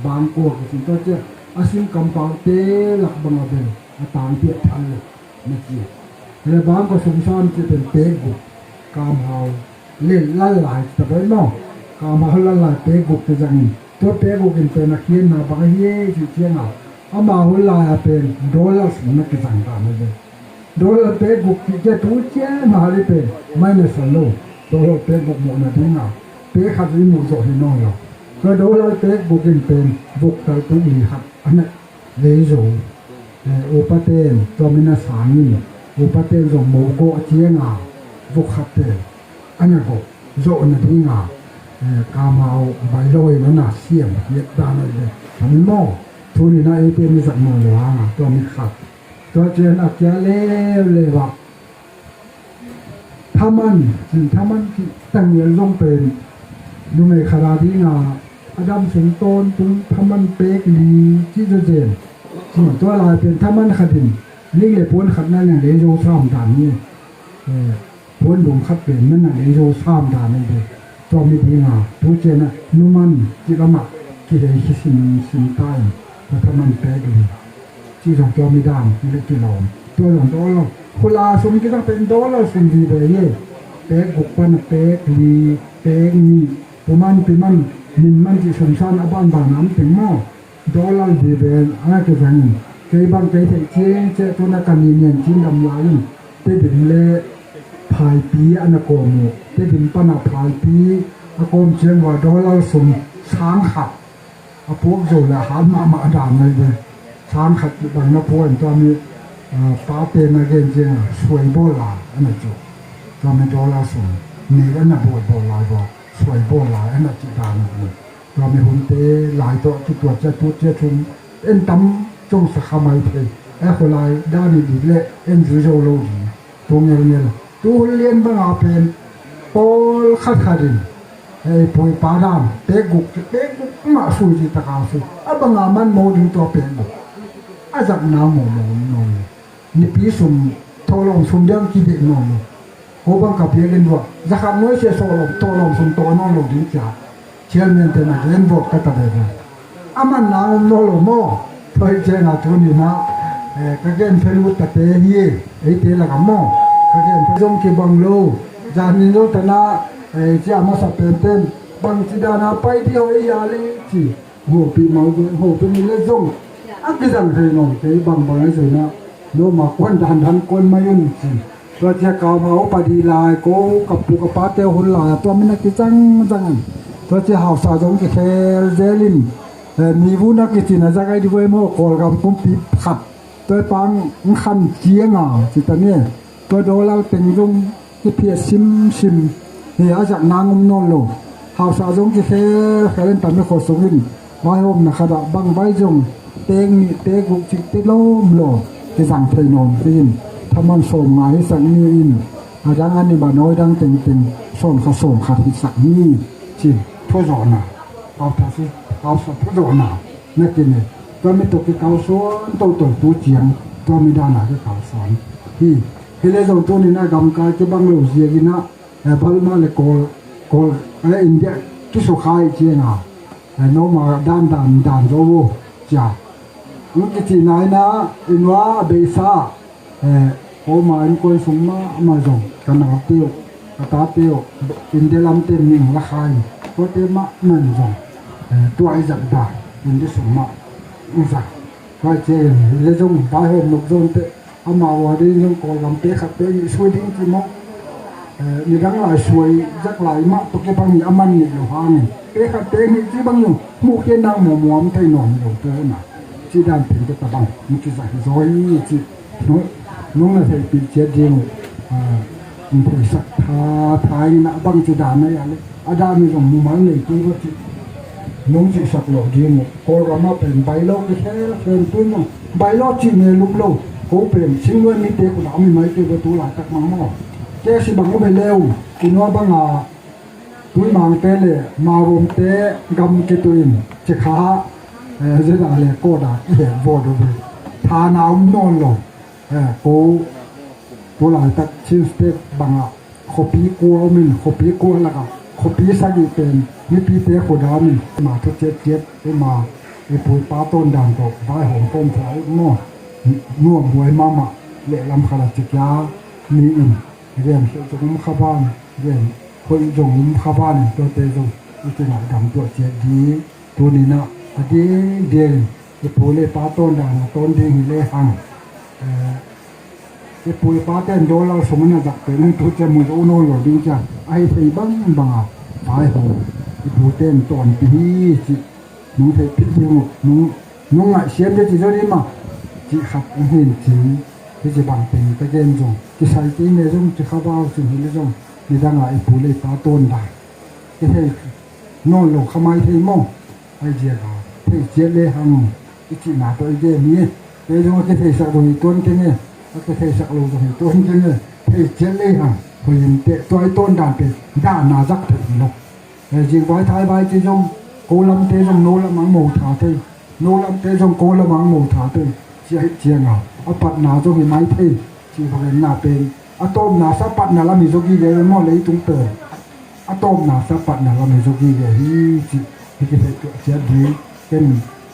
Bangkua kicin tua ciah a sim kampaute lak bangah pen a tangpiah phal lo na ci. Hile bangkua sumsan ci pen pekguk kamhau le lallai ci ta pen maw? Kamhau lallai pekguk kizang in tua pekguk in pen a khiatna bang ahi ei ci cianga ama hun lai-a pen dollar sum na kizang ta mai ve. Dollar pekguk kih kia tu ciang mah li pen mai na sa lo. Dollar pekguk muhna dinga pek khat i muh zawh hi nawn lo. Tua dollar pekguk in pen vuktal tuk li khat a na lei zo. Upaten tua min a sangin upaten zong mo gawh cianga vuk khat pen a na gawh zawhna dinga kamhau bailo in a na siam hiat dan a le kami maw? Tuni na ei pen i zak nawn lo hanga tua mi khat. Tua cian a kia leuleu ah thaman cin thaman cih tangial zong pen numei khat a dinga a dam sung tawntung thaman pek li cih zawzen cin tua lai pen thaman khat in ning le puan khat na nang lei zo sam dan hi. Puan dum khat pen na nang lei zo sam dan hi ve. Tua mi dinga tu cian a numan cih lamah kihei kisim sim ta in tua thaman pek li cih zong tua mi dan hi le kilawm. Tua zong dollar khula sum kizang pen dollar sum vive hi. Pek guk pan a pek li pek nih puman piman min man cih sumsan a banban a om teng maw? Dollar vive a na kizang in kei bang kei theih ciang ciah tuna ka ni nian cin dam lai in Tedim le phaipi a na kawm uh. Tedim pan a phaipi a kawm ciang ua dollar sum sang khat a puak zo le a hat mahmah a dan ngai ve. Sang khat bang na puak in tua mi pate na gen cianga suai bawl lai a na ci uh. Tua mi dollar sum nek a na bawl bawl lai ua suai bawl lai a na ci dan ngai ve. Tua mi hunte lai tawh kituat ciat tut ciat hun en tam cong sa kha mai thei. E khua lai dan i dik le en zui zo lo ding. Tu ngelngel tu hun lian banga pen pawl khat khat in Ei, pui pa dan pek guk, pek guk mah sui ci taka sui. A banga man mo ding tua pek guk. A zakna mo mo no. Nipi sum, tawlawm sum diang kibeh no mo. Ko bang ka piak in ruah zakhat nuai sia sawlawm tawlawm sum tawh nawn lo ding cia. Chairman te na gen vawt ka ta ve ve. A man na om nawn lo maw? Tua hi cianga tuni na, eh, ka gen phelut tate hi, eite laka maw? Ka gen phe zong kibang lo. Zanin lo tana, eh, cia masa penten bang ci dana pai di ho ei a le ci. Hupi mau, hupi mi le zong a kizang thei nawn kei bangbang a zina. Noma kuan dandan kuan mai un ci. Tua cia kau hau padi lai ko ka pu ka pate hun lai a tua min a kizang zang an. Tua cia hausa zong kikhel zelin, eh, mi vun a kicin a zak ai di voi maw Kawlgam kumpi khat. Tua pang khan cianga ci ta ni. Tua dollar teng zong kiphiat simsim hi a zak nang om nawn lo. Hausa zong kikhelkhel in tam i khua sungin vaihawmna khatah bang vai zong tek nih tek guk cik tek lawm law kizang thei nawn tiin thaman sawm ngai hisak ni in a dang a ni ba nawi dang tengteng sawm khat sawm khat hisak ni cin thuzawhna. Kau thasi kau sa thuzawhna. Na kine tua mi tuk kikau suan toto tu ciang tua mi dana kikau suan hi. Hi le zong tunin a gamkai kibang lo ziagin a, eh, Burma le Kawl, Kawl, eh, India kisukha i cianga, eh, noma dan dan dan zo vo cia. Ang kici naina inua a beisa, eh, koma innkuan sung mahmah zong ka nate uh ka tate uh India lamte ming la khain tuate mahmah in zong, eh, tua i zat dan India sung mah i zat. Tua i ciangin le zong vaihawm nok zong te ama ua ding zong Kawlgam te khat te i sui ding ci maw? Eh, midang lai suai zak lai mah tua kibang hi a man nih lo hangin pe khat pe nih ci bang lo muh kei nang muamuam thei nawn lo pe na. Ci dan pen ka tabang mu ci zah hi zaw hi ci. Nung, nung na theihpih ciat ding uh, ah, in theisak tha, tha in a bang ci dan a ya le a dan i zong mumal nei tu va ci. Nung cihsak lo ding uh Kawlgam ah pen bai lo kikhelkhel tu in zong bai lo cih ne lup lo. Ko pen singluai mite khut a om hi mai kei va tu laitak mang maw? Kei a si bang uh ve leu i nua banga Tuimangte le Mawbawmte gam kituin cikha, eh, zeda le kawda i het vawt uh ve. Thana om nawn lo. Eh, ko tu laitak Chin State bangah khuapi kua om in khuapi kua lakah khuapi sagih pen mipite khuadan in ma thu ciatciat ima i pu i pa tawn dan tawh vaihawm pawm thei maw? Nuam buai mahmah lehlam khat a cikia mi in gen khel zong um kha van, gen hoih zong um kha van in tuate zong i kingah dam tuah ciat ding. Tuninah a dingding in i pu le i pa tawn dan a tawn ding hi lehang, eh, i pu i pate in dollar sung in a zak pen in tu ciah mu zo nawn lo ding ciah a hi thei bangbang a vaihawm i pute in tawnpi hi cih nung theihpih ding uh, nung, nung ngaihsiam ding ci zo ding mah cih khat a hin cin. Hici bang pen ka gen zong kisai kei ne zong ci kha vau cin hi le zong nidangah i pu le i pa tawn dan i thei nawn lo kha mai thei maw? Ai ziaka thei ciat le hang i cihna tawh i gen hi. Kei zong a kitheisak zong hi tuan keng e, a kitheisak lo zong hi tuan keng e. Thei ciat le hang hoih in teh tua i tawn dan pen dahna zak thei hi lo. Eh, zingvai thaivai ci zong ko lamte zong no lamang mo tha thei, no lamte zong ko lamang mo tha thei. Cia hi cianga a patna zong hi mai thei. Ci bangin na pen a tawpna sa patna lam hi zong hi ve maw leitung pen a tawpna sa patna lam hi zong hi ve hi ci hi kithei tuah ciat ding. Ken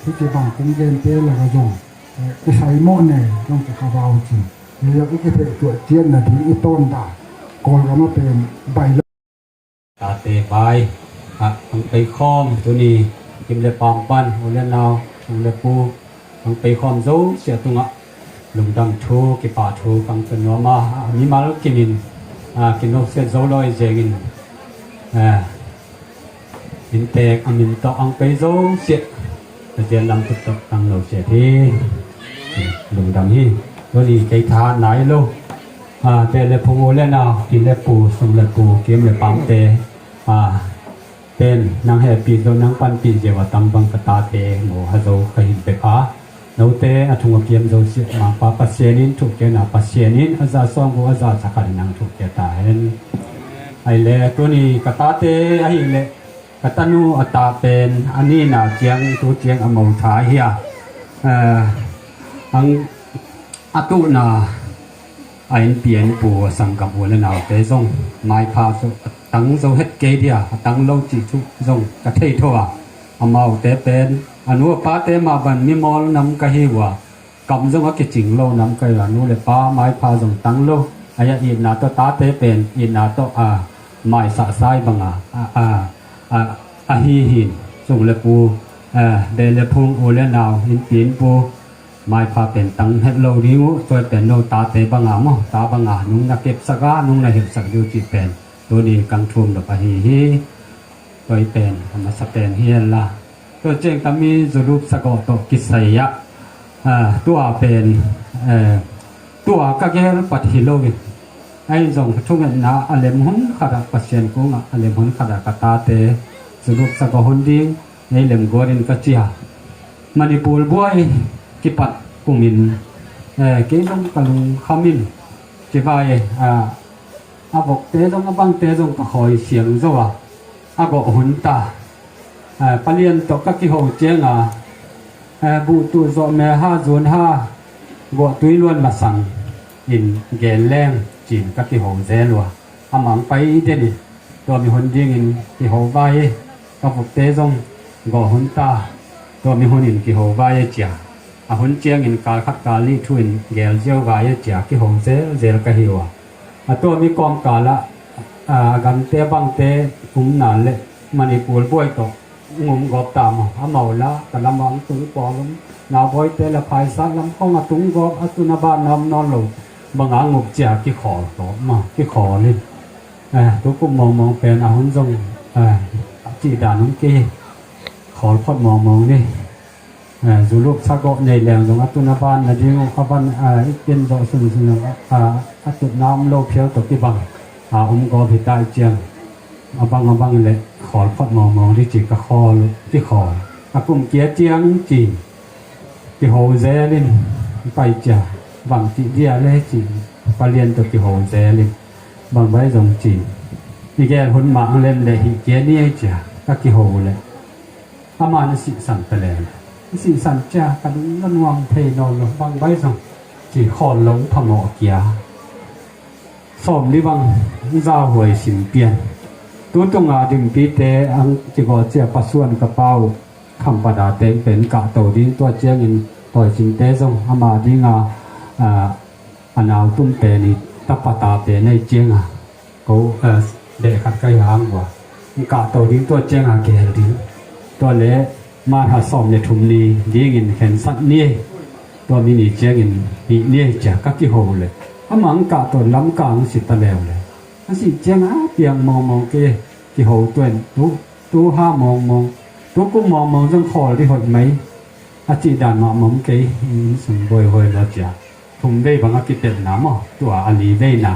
hi ci bang kong gen te laka zong, eh, kisai mawh ne zong ci kha vau cin. Hi zong hi kithei tuah ciat na ding i tawn dan Kawlgam a pen bai lo. Tate vai ah ang pei khawm tuni kim le pam pan u le nau sung le pu ang pei khawm zo sia tungah lungdam thu kipa thu kang pe nuam a, mimal kimin, ah, kinok sia zo lawi zengin, ah, min tek a min tawh ang pei zo sia. Pasian lam tuktak tang lo ciat hi. Lungdam hi. Tuni kei tha nai lo. Ah, te le phung u le nau, ki le pu, sum le pu, kim le pam te. Ah, ten nang hehpih zo nang panpih zia wa tam bang ka tate ngo ha zo ka hin pe pha. Note a thung a kiam zo sia mangpa Pasian in thuk kena Pasian in a za sawng u a za sakhat in nang thuk ke ta hen. Ai le tuni ka tate ahi le Ka tanu a ta pen a nihna ciang tu ciang a mo tha hi a, eh, ang a tuhna a innpi a innpu a sanggam u le naute zong maipha zo, a tang zo het kei dia, a tang lo cih thu zong ka thei tho a, amaute pen a nu a pate mah bang mimawl nam ka hi uh a, kam zong a kicing lo nam ka hi uh a, nu le pa maipha zong tang lo. A, a itna tawh tate pen itna tawh a maisahsai banga a, a, a, a hi hin, sung le pu, a, beh le phung, u le nau, innpi innpu maipha pen tang het lo ding uh. Tua pen no tate banga maw, ta banga nung na kepsak a, nung na hilhsak ding uh cih pen tuni kang thum dok ahi hi. Tua i pen a masa pen hi hen la, tua ciang tami zulup sagawh tawh kisai ah, a, tua pen, eh, tua ka gel pat hi lo in, ahi zong thungetna a lem hun khatah, Pasian kungah a lem hun khatah ka tate zulup sagawh hun ding ei lem guat in ka ci a, Manipur buai kipat kumin, eh, kei zong ka lungkham in, ci vai, a, a vokte zong a bangte zong ka khawi siang zo a, a gawh hun ta. A, palian tawh ka kiho cianga, a, buh tuh zawh me ha zun ha, gawh tui luan masang in gen leng cin ka kiho zel uh a, a mang pai den in, tua mi hun dingin kiho vai e, ka vokte zong gawh hun ta, tua mi hunin kiho vai e cia. A hun ciangin kal khat kal nih thu in gel ziau vai e cia, kiho zelzel ka hi uh a. A tua mi kawmkal ah, a, gamte bangte umna le Manipur buai tawh ung um gawp ta maw, a mau la ka lamah ang tung pawl um, naubawite la phaisat lam khong a tung gawp, a tun a ban nam nawn lo banga ngup cia kikhawl gawp maw, kikhawl in. Eh, tukum mawngmawng pen a hun zong, eh, a cihdan um kei hi, khawl phot mawngmawng ni. Eh, zulup sagawh nei leng zong a tun a ban na ding uh, a ban, eh, i kin zawh sunsun uh, a, a tutna om lo phial tawh kibang a, um gawp hi ta i ciang, a bang a bang le khawl phot mawngmawng di ci ka khawl, kikhawl. A kum kia ciang ci kiho zel in pai cia, bang cih dia le ci palian tawh kiho zel in bang bai zong ci i gel hun mah ang lem le hi kia ni ei cia ka kiho le. Ama na sihsan pele na sihsan cia ka lung na nuam thei nawn lo, bang bai zong ci khawl lo phamawh kia. Sawm li bang zahuai sim pian. Tutunga dimpite ang kigawh cia pasuan ka pau khampada teng pen kahto ding tua ciangin tawisinte zong ama dinga, a, a nautum pen i tapata pen ei cianga ko, eh, deh khat ka hi hang bua. Kahto ding tua cianga gel ding. Tua le man ha sawm le thum ni dingin khensat ni. Tua mi ni ciangin hih ni cia ka kiho le. Amang kahto lamkang si ta leu le. A si cianga piang mawngmawng ke kiho tuan tu, tu ha mawngmawng. Tu kum mawngmawng zong khawl di hoih mai. A cih dan mah mawng kei, inn sung buaihuai lo cia. Thum vei bang a kipelhna maw, tua a li veina.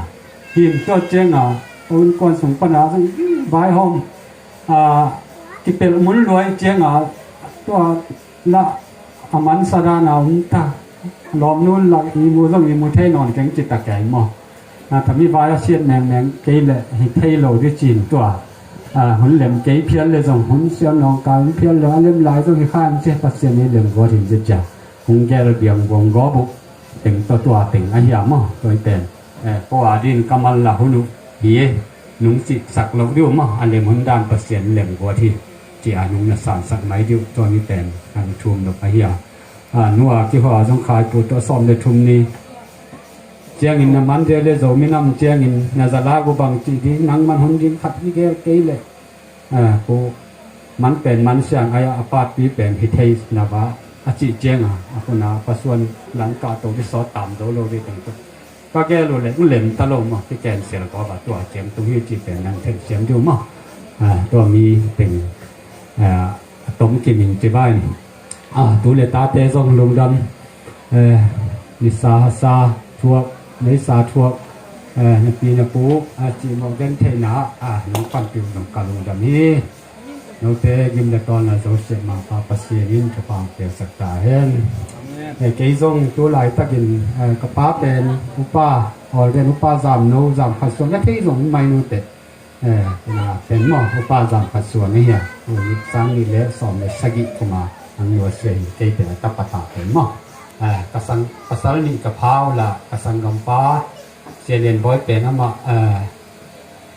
Him tua cianga, a un kuan sung pana zong vaihawm, a, kipelh mun luai cianga, tua la a mansa dana um ta. Lawmnu lak i mu zong i mu thei nawn keng ci ta kei maw. A, tami vai a siat mengmeng kei le hi thei lo di cin tua. A, hun lem kei phial le zong hun sian nawngkai hun phial le a lem lai zong hi khan ci Pasian i lem guat hin ci cia. Hong gel biang guang gawp uh. Teng tawh tua teng a hiam maw, tua i pen. Eh, ko a din ka mal la hun uh hi e, nung cihsak loh diu maw, a lem hun dan Pasian lem guat hi. Ci a nung na sansak mai diu, tua mi pen, a thum lo ka hia. A, nu a kihua zong khai pu tawh sawm le thum ni. Ciangin na man dia le zo minam ciangin na za la gu bang cih ding, nang man hun ding khat hi gel kei le. A, ko man pen man siang ai a, a patpi pen hi thei na ba a cih cianga, a kuna pasuan lang kahto di sawt tam zo lo di teng tu. Ka gel uh le, ng lem ta lo maw, ki cancel ko ba tua ciang tung hi cih pen nang thei siam diu maw. A, tua mi teng, a, a tom kimin ci bai ni. A, tu le tate zong lungdam, eh, nisa sa thuak, neisa thuak, eh, na pi na pu, a, cih mawk den theihna, a, nong panpih uh zong ka lungdam hi. Note gim le tawn a zo siah mangpa Pasian in thupha hong piaksak ta hen. Eh, kei zong tu laitakin, eh, ka pa pen upa, awl den upa Zam No, Zam Khan Suan, na thei zong mai note. Eh, na pen maw, upa Zam Khat Suan ahi a, uni sang nih le sawm le sagih kum a ang nusia hi, kei pen a tapa ta pen maw. Eh, ka sang, pasal nih ka pha uh la, ka sanggampa Sia Lian Bawi pen amah, eh,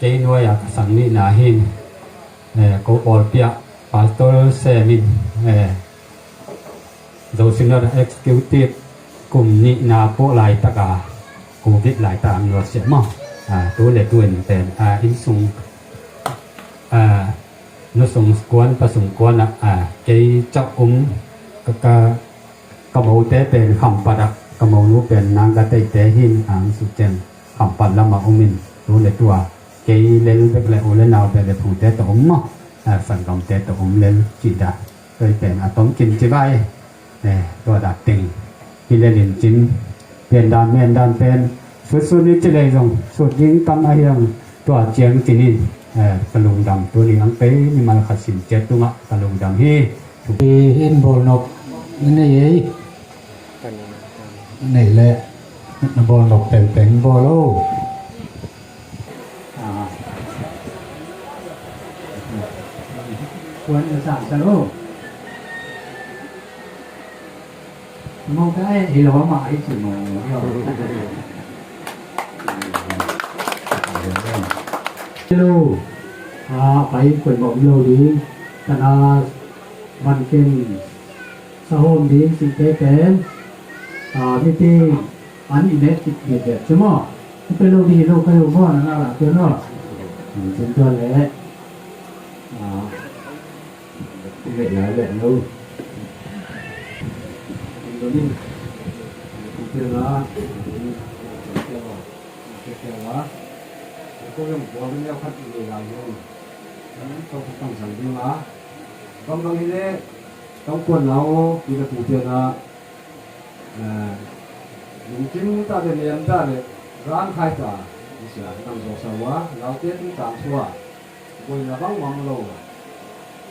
kei nuai a ka sang nihna hi. Eh, ko pawlpi ah Pastor Sem in, eh, Zo Synod Executive kum nihna pawh laitak a, Covid laitak a nusia maw. Ah, tu le tu in pen, ah, innsung, ah, nusung kuan, pasung kuan ah, ah, kei cauh um, ka, ka, ka mote pen Khampat ah, ka monu pen Nanggateite hi in, ang suk ciang Khampat lam ah um in, tu le tu a kei lel bek le u le nau bek le pute tawh um maw. Ah, sanggamte tawh um lel cih dah. Tua pen a tomkim ci vai. Eh, tua dah teng hi lel in cin, pian dan men dan pen sut sut ni ci lei zong sut ding tam ahi ang, tua ciang cin in, eh, ka lungdam, tuni ang pei ni mal khat sin ciat tungah ka lungdam hi. Thu in bawl nop na nei ei. Na nei leh na bawl nop pengpeng bawl o. Ah. Kuan na sang sa lo. Mong ka ai hi lo ma ai si mong. Hello. Ah, pai kuan mong lo ding. Kana man ken sahawm ding sihte pen, ah, mite an i leh kik biakbiak cu maw? Ka pe lo dih lo ka lo maw, na ngak lah tuan maw? Cun tuan leh, ah, i leh lai leh lo. Ko lem bual neu khat i leh lai lo. Kan tawh ka tang sang ding a. Bangbang hi leh, tangkuan nau, pi le pu pian ah, eh, lungkim ta le nem ta le, rang khai ta, i sia, nang zawh sa ua, laute tung tang sua, buaina bangmah lo,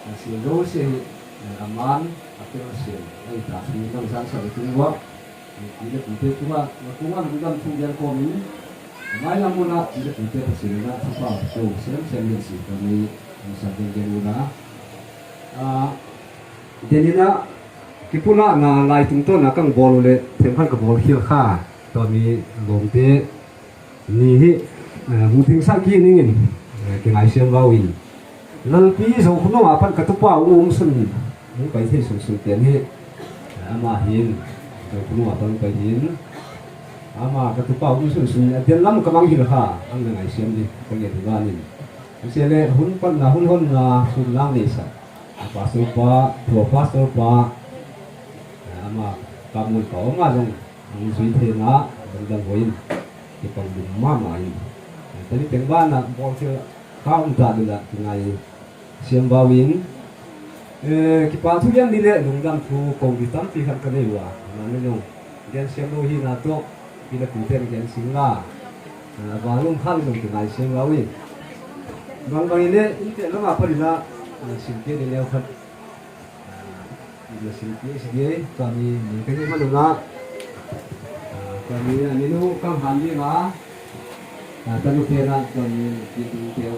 a si lo si hi, eh, a man, a tel si, a i ta si, nang zang sa le tung ua, pi le pute tungah, na tungah lungdam thu gen kawmin, mailam munah pi le pute Pasian inah thupha ko semsem lian si kawmi, hong sa gen gen ula. Ah, deninah kipulahna lai tungtawnah kang bawl uh le themkhat ka bawl khial kha. Tua mi lawmte ni hi, eh, hong thingsak kik ningin, eh, kingaisiam vau in. Lalpi Zokhunung ah pan ka tupa uh um sun hong pai thei sunsun pian hi. Eh, amah hin Zokhunung ah pan pai hin. Amah ka tupa uh um sunsun a dian lam ka mang hil kha, ang na ngaisiam dih ka ngen hi vanin. Sia le hun panna hun honna hun lang nei sa. A pastor pa, tua pastor pa. Eh, amah ka mun ka om ah zong ang zui thena dangdang hoin kipang dum mahmah in. Tadi teng banah bawl thil kha um ta dula kingai siam vau in, eh, kipa thu lian ni le lungdam thu kong di tampi khat ka nei uh a, mah ni zong gen siam lo hi na tawh pi le pute in gen sing la, eh, vanlung khat zong kingai siam vau in. Bangbang in le in teh lamah panin ah, eh, sim kei ni leu khat. Ah, na sim kei si kei, tua mi ning ka hi manun ah. Ah, tua mi a minu kang han ding a. Ah, tanu pen ah tua mi pi tung teu.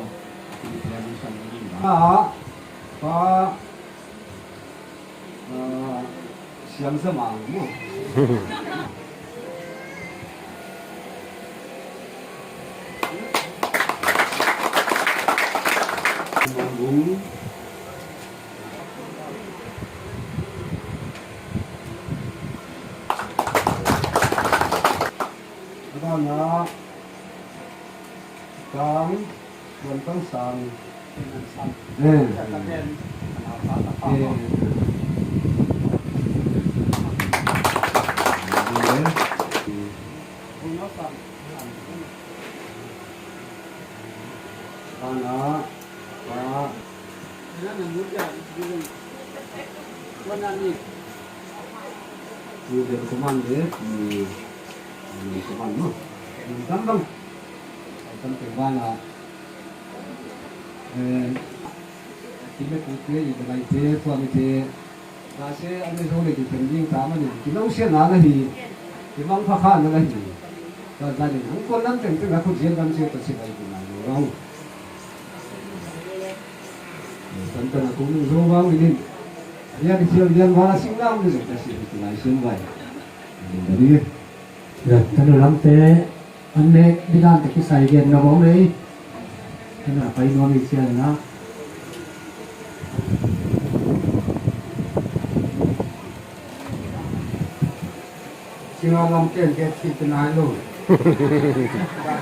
Pi tung teu mi san ding a. Ah, pa, ah, siang sa mang mu. Mang bung. A banah kang, tuan kang sang. Eh. Eh. Banah, ah, Ni le kuman le, ni, ni kuman no. Ni tam bang. Tam teng banah, eh, ti le kute, i le mai te, tua mi te. Tua se, an le zo le ki tem ding ta manin, ki lo sia na la hi. Ki mang pha kha na la hi. Tua zanin, ang kon lam teng teng a khut zian dam sia ta si bai ki na lo. Santana kong nu zo vang inin. Ayan i sial yan vang a sing lam ni zong ka si tu lai sun vai. Inin da ni. Ya, ka nu lamte an ne bidan te kisai gen na bom ei. Ka na pai nuam i sial na. Singa lamte an ke thi te nai lo. Ka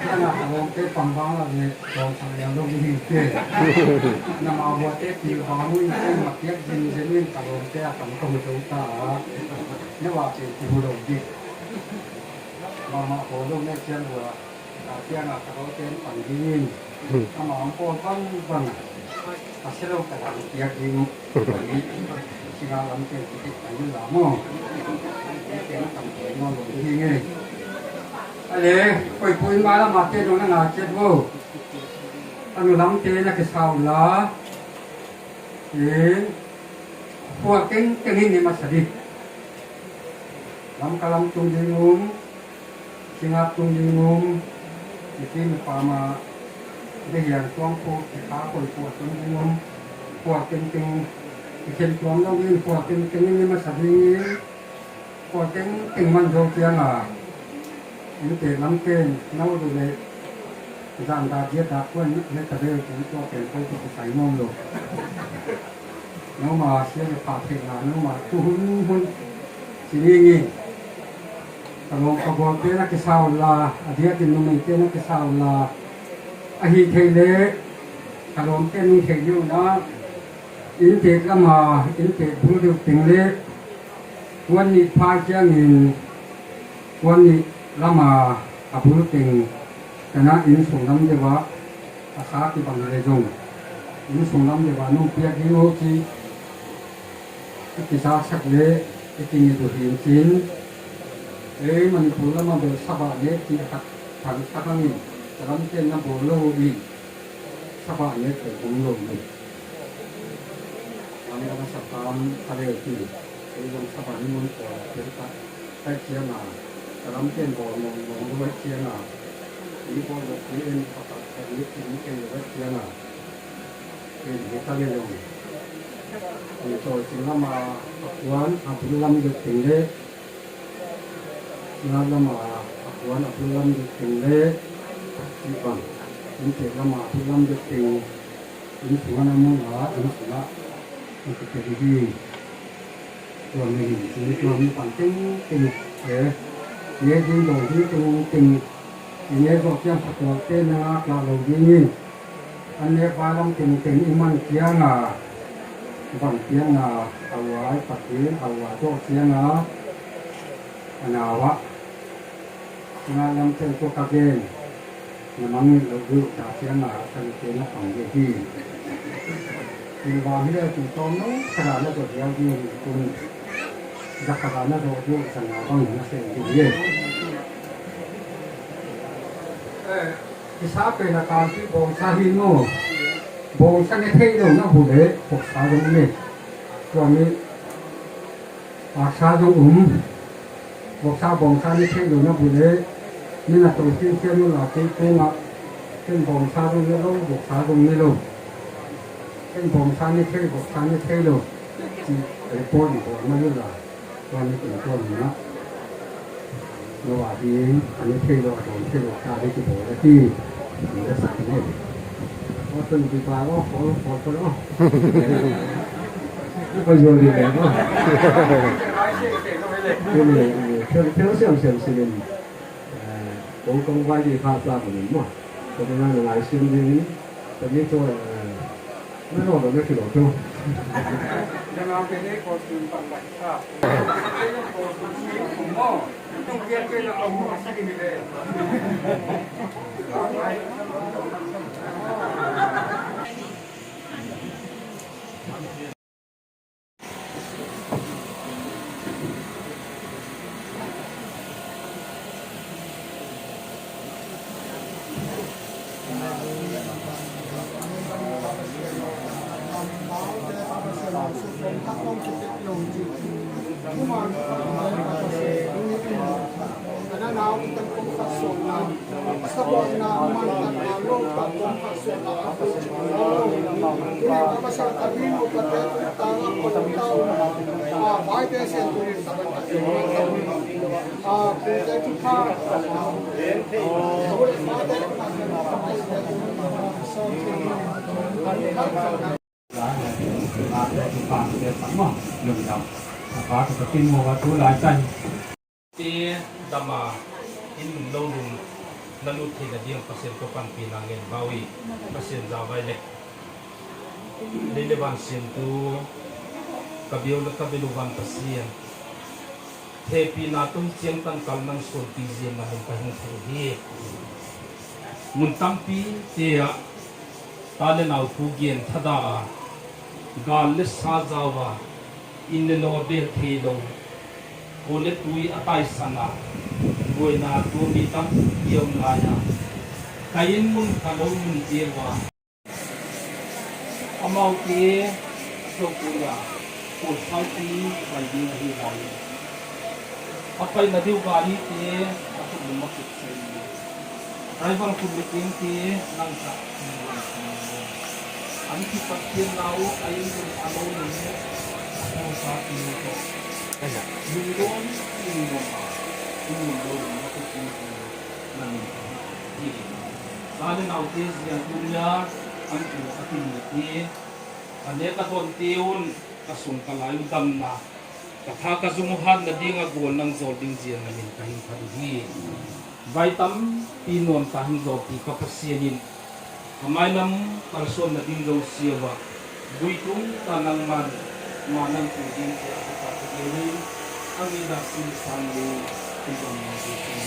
kiang a ka lawmte pang bang la le, lawm sang liang lo hi te. Na ma bua te pi bang ui te ma piak zin zin in ka lawmte a kam ka hu zo ta a. Ne wa te ti hu lo di. Bang ma ko lo ne siang bua. Ka kiang a ka lawmte an pang ding in. Ama ang ko bang bang. Ka se lo ka dang piak ding. Singa lamte an ki te ka yu la mo. Te na kam te no lo hi nge. Ale, koi pui ma la ma te no na nga chet vo. Anu lamte na ke sau la. E, khua keng keng in ni masa di. Lam ka lam tung ding um, singa tung ding um, i si mi pa ma, de hian tuang pu, i ka koi khua tung ding um, khua keng keng, i khen tuang dong in khua keng keng in ni masa ding in, Kua tengteng man zo ciang a, inntek lam ken no du le zan da dia da kuan le ta deu teng tua pen koi tua kisai nuam lo. Noma sia le pha theihna noma tu hun hun ci ni ngi. Ka lawm ka gualte na kisa uh la, a diakin numeite na kisa uh la, ahi thei le ka lawmte nung thei deuh na, inntek lama inntek bul deuh teng le kuan nih phai ciangin kuan nih lama a bul teng tana innsung lam deuh ah a sa kibang le zong innsung lam deuh ah nong piak ding uh ci i kizaksak le i kingit uh hi in cin. Ei Manipur lama bel sabah ne cih khat thang sa hangin ka lamte na bawl lo uh in sabah ne teng um lo uh. Lam dang a sakam ka leu ti ei zong sabah ni mun pawl a pen ka kai ciang a ka lamte bawl mong mong lo uh ciang a i bawl lo ti en ka pat ka i ti in kei lo uh ciang a en hi ka le lo. Ni tawl cing lama a kuan a bul lam deuh teng le Sinat lama a kuan a bul lam deuh teng le cih bang inntek lama a bul lam deuh teng innsung a na mun a innsung ah a kitel hi. Tua mi hin cin tua mi pan tengteng e ne ding dong ding tengteng i ne zawh ciang phattuakte na ngak lah lo dingin an nek vai lam tengteng i man ciang a van piakna a uai patin a uai zawh ciang a a nau ah sinat lam teng tua ka gen na mangngilh loh deuh ta ciang a ka nute na pang deuh hi. Kin vang hi le kin tawm no khat a na zawh hiau ding hi kun za khat a na zawh deuh za nga bang na sem ding hi. Kisa pen a kalpi bawngsa hi maw? Bawngsa ne thei lo na bu le bawngsa zong ne tua mi. Aksa zong um. Bawngsa bawngsa ne thei lo na bu le ni na to khinkhian uh la kei kungah ken bawngsa zong ne lo bawngsa zong ne lo. Ken bawngsa ne thei bawngsa ne thei lo. Ci report i bawl na uh la tua ne ken tua ni na. Lo a hi a ne thei lo a dawn thei lo ta le kibawl a hi. Ni da sa ne. Aw tun bi ba aw khol khol khol aw. Ko yo ni le aw. Ni ni ni thil thil siam siam si ni. Kong kong vai di kha sa ko ni mo. Ko na na lai siam ni ni. Ko ni to na no lo na ki lo to. Te dama in lo ding na lut theihna ding Pasian ko panpina ngen bau hi. Pasian za vai le lei le van siamtu ka biau le ka bilu van Pasian, hehpihna tung ciangtan kal nang suanpi zia na min ka hing thei hi. Mun tampi te ah ta le nau thu gen thada a, gal le sa zau a, inn le law bel thei lo, khual le tui a taisan a, buaina tuami tampi om lai a, ka inn mun ka lo mun te uh a, amaute a thokui a, khual saupi pai ding ahi lai in, a paina deuh gari te a thutlum a kut thei. Driver khun le kengte nang tak nang lai kong lo. An kipat pian lau a in dun a lo ning a kong sa pi lo tawh. Lungdawn lungdawn a in dun lo ning a kut ning kong lo. Nang hi. Sa le naute zia tunia an kong a kin le te. Ka nek ka dawnte un ka sung ka lai un damna ka tha ka zung uh hat nading a gual nang zawl ding zia na min ka hing phat uh hi. Vai tampi nuam ta hing zawpi ka Pasian in a mailam kalsuan nading zo sia uh a, vui tung ta nangman ma nang tu ding zia a ka ta ka ding hi. A mi dak sin sang ding hi bang ma ding hi.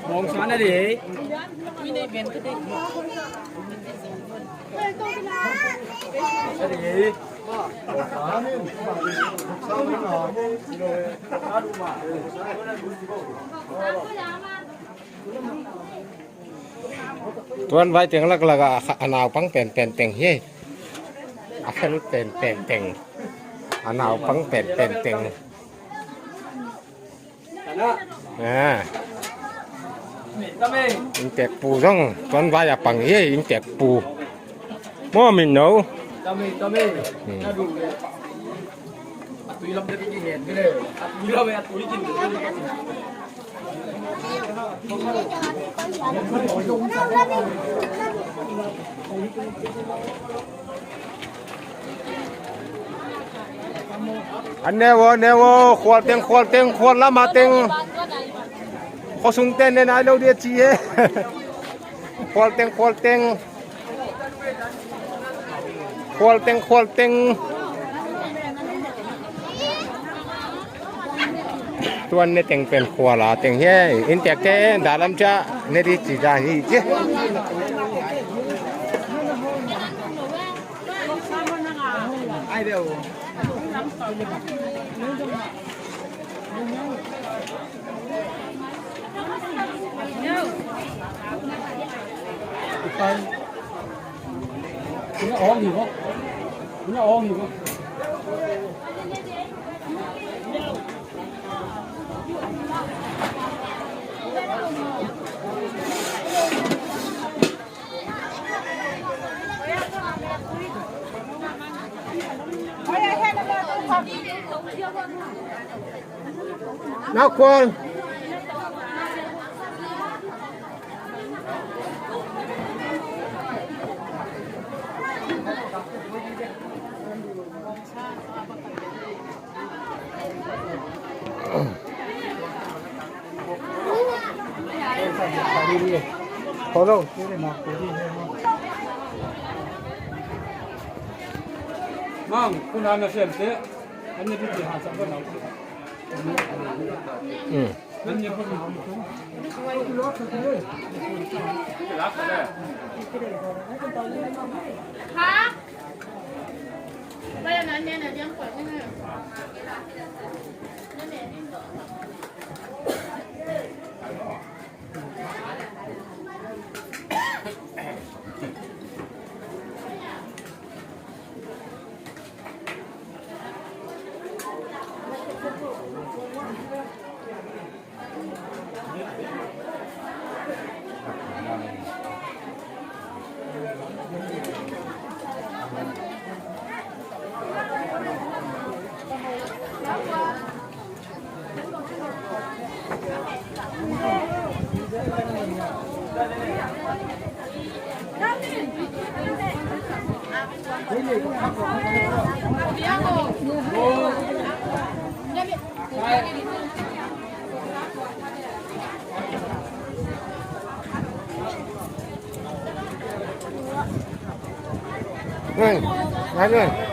Bawng sa na dih. Tuan vai teng laklak ah a naupang penpen teng hi. A khel penpen teng. A naupang penpen teng. Ah. Inntek pu zong tuan vai a pang hi, inntek pu. Maw min no. Hmm. An neu o, neu o, khual teng, khual teng, khual lama teng. Khuasung ten ne nai lo dia ci e. Khual teng, khual teng. Khual teng, khual teng. Tuan ne teng pen khual a teng hi. Inntek te dalam ca ne di ci da hi ci. Ai deu. Nakual. Mang, kuna na sem te, an ne bi ti ha sa ko na. Mm. Ngơi, ngơi, ngơi.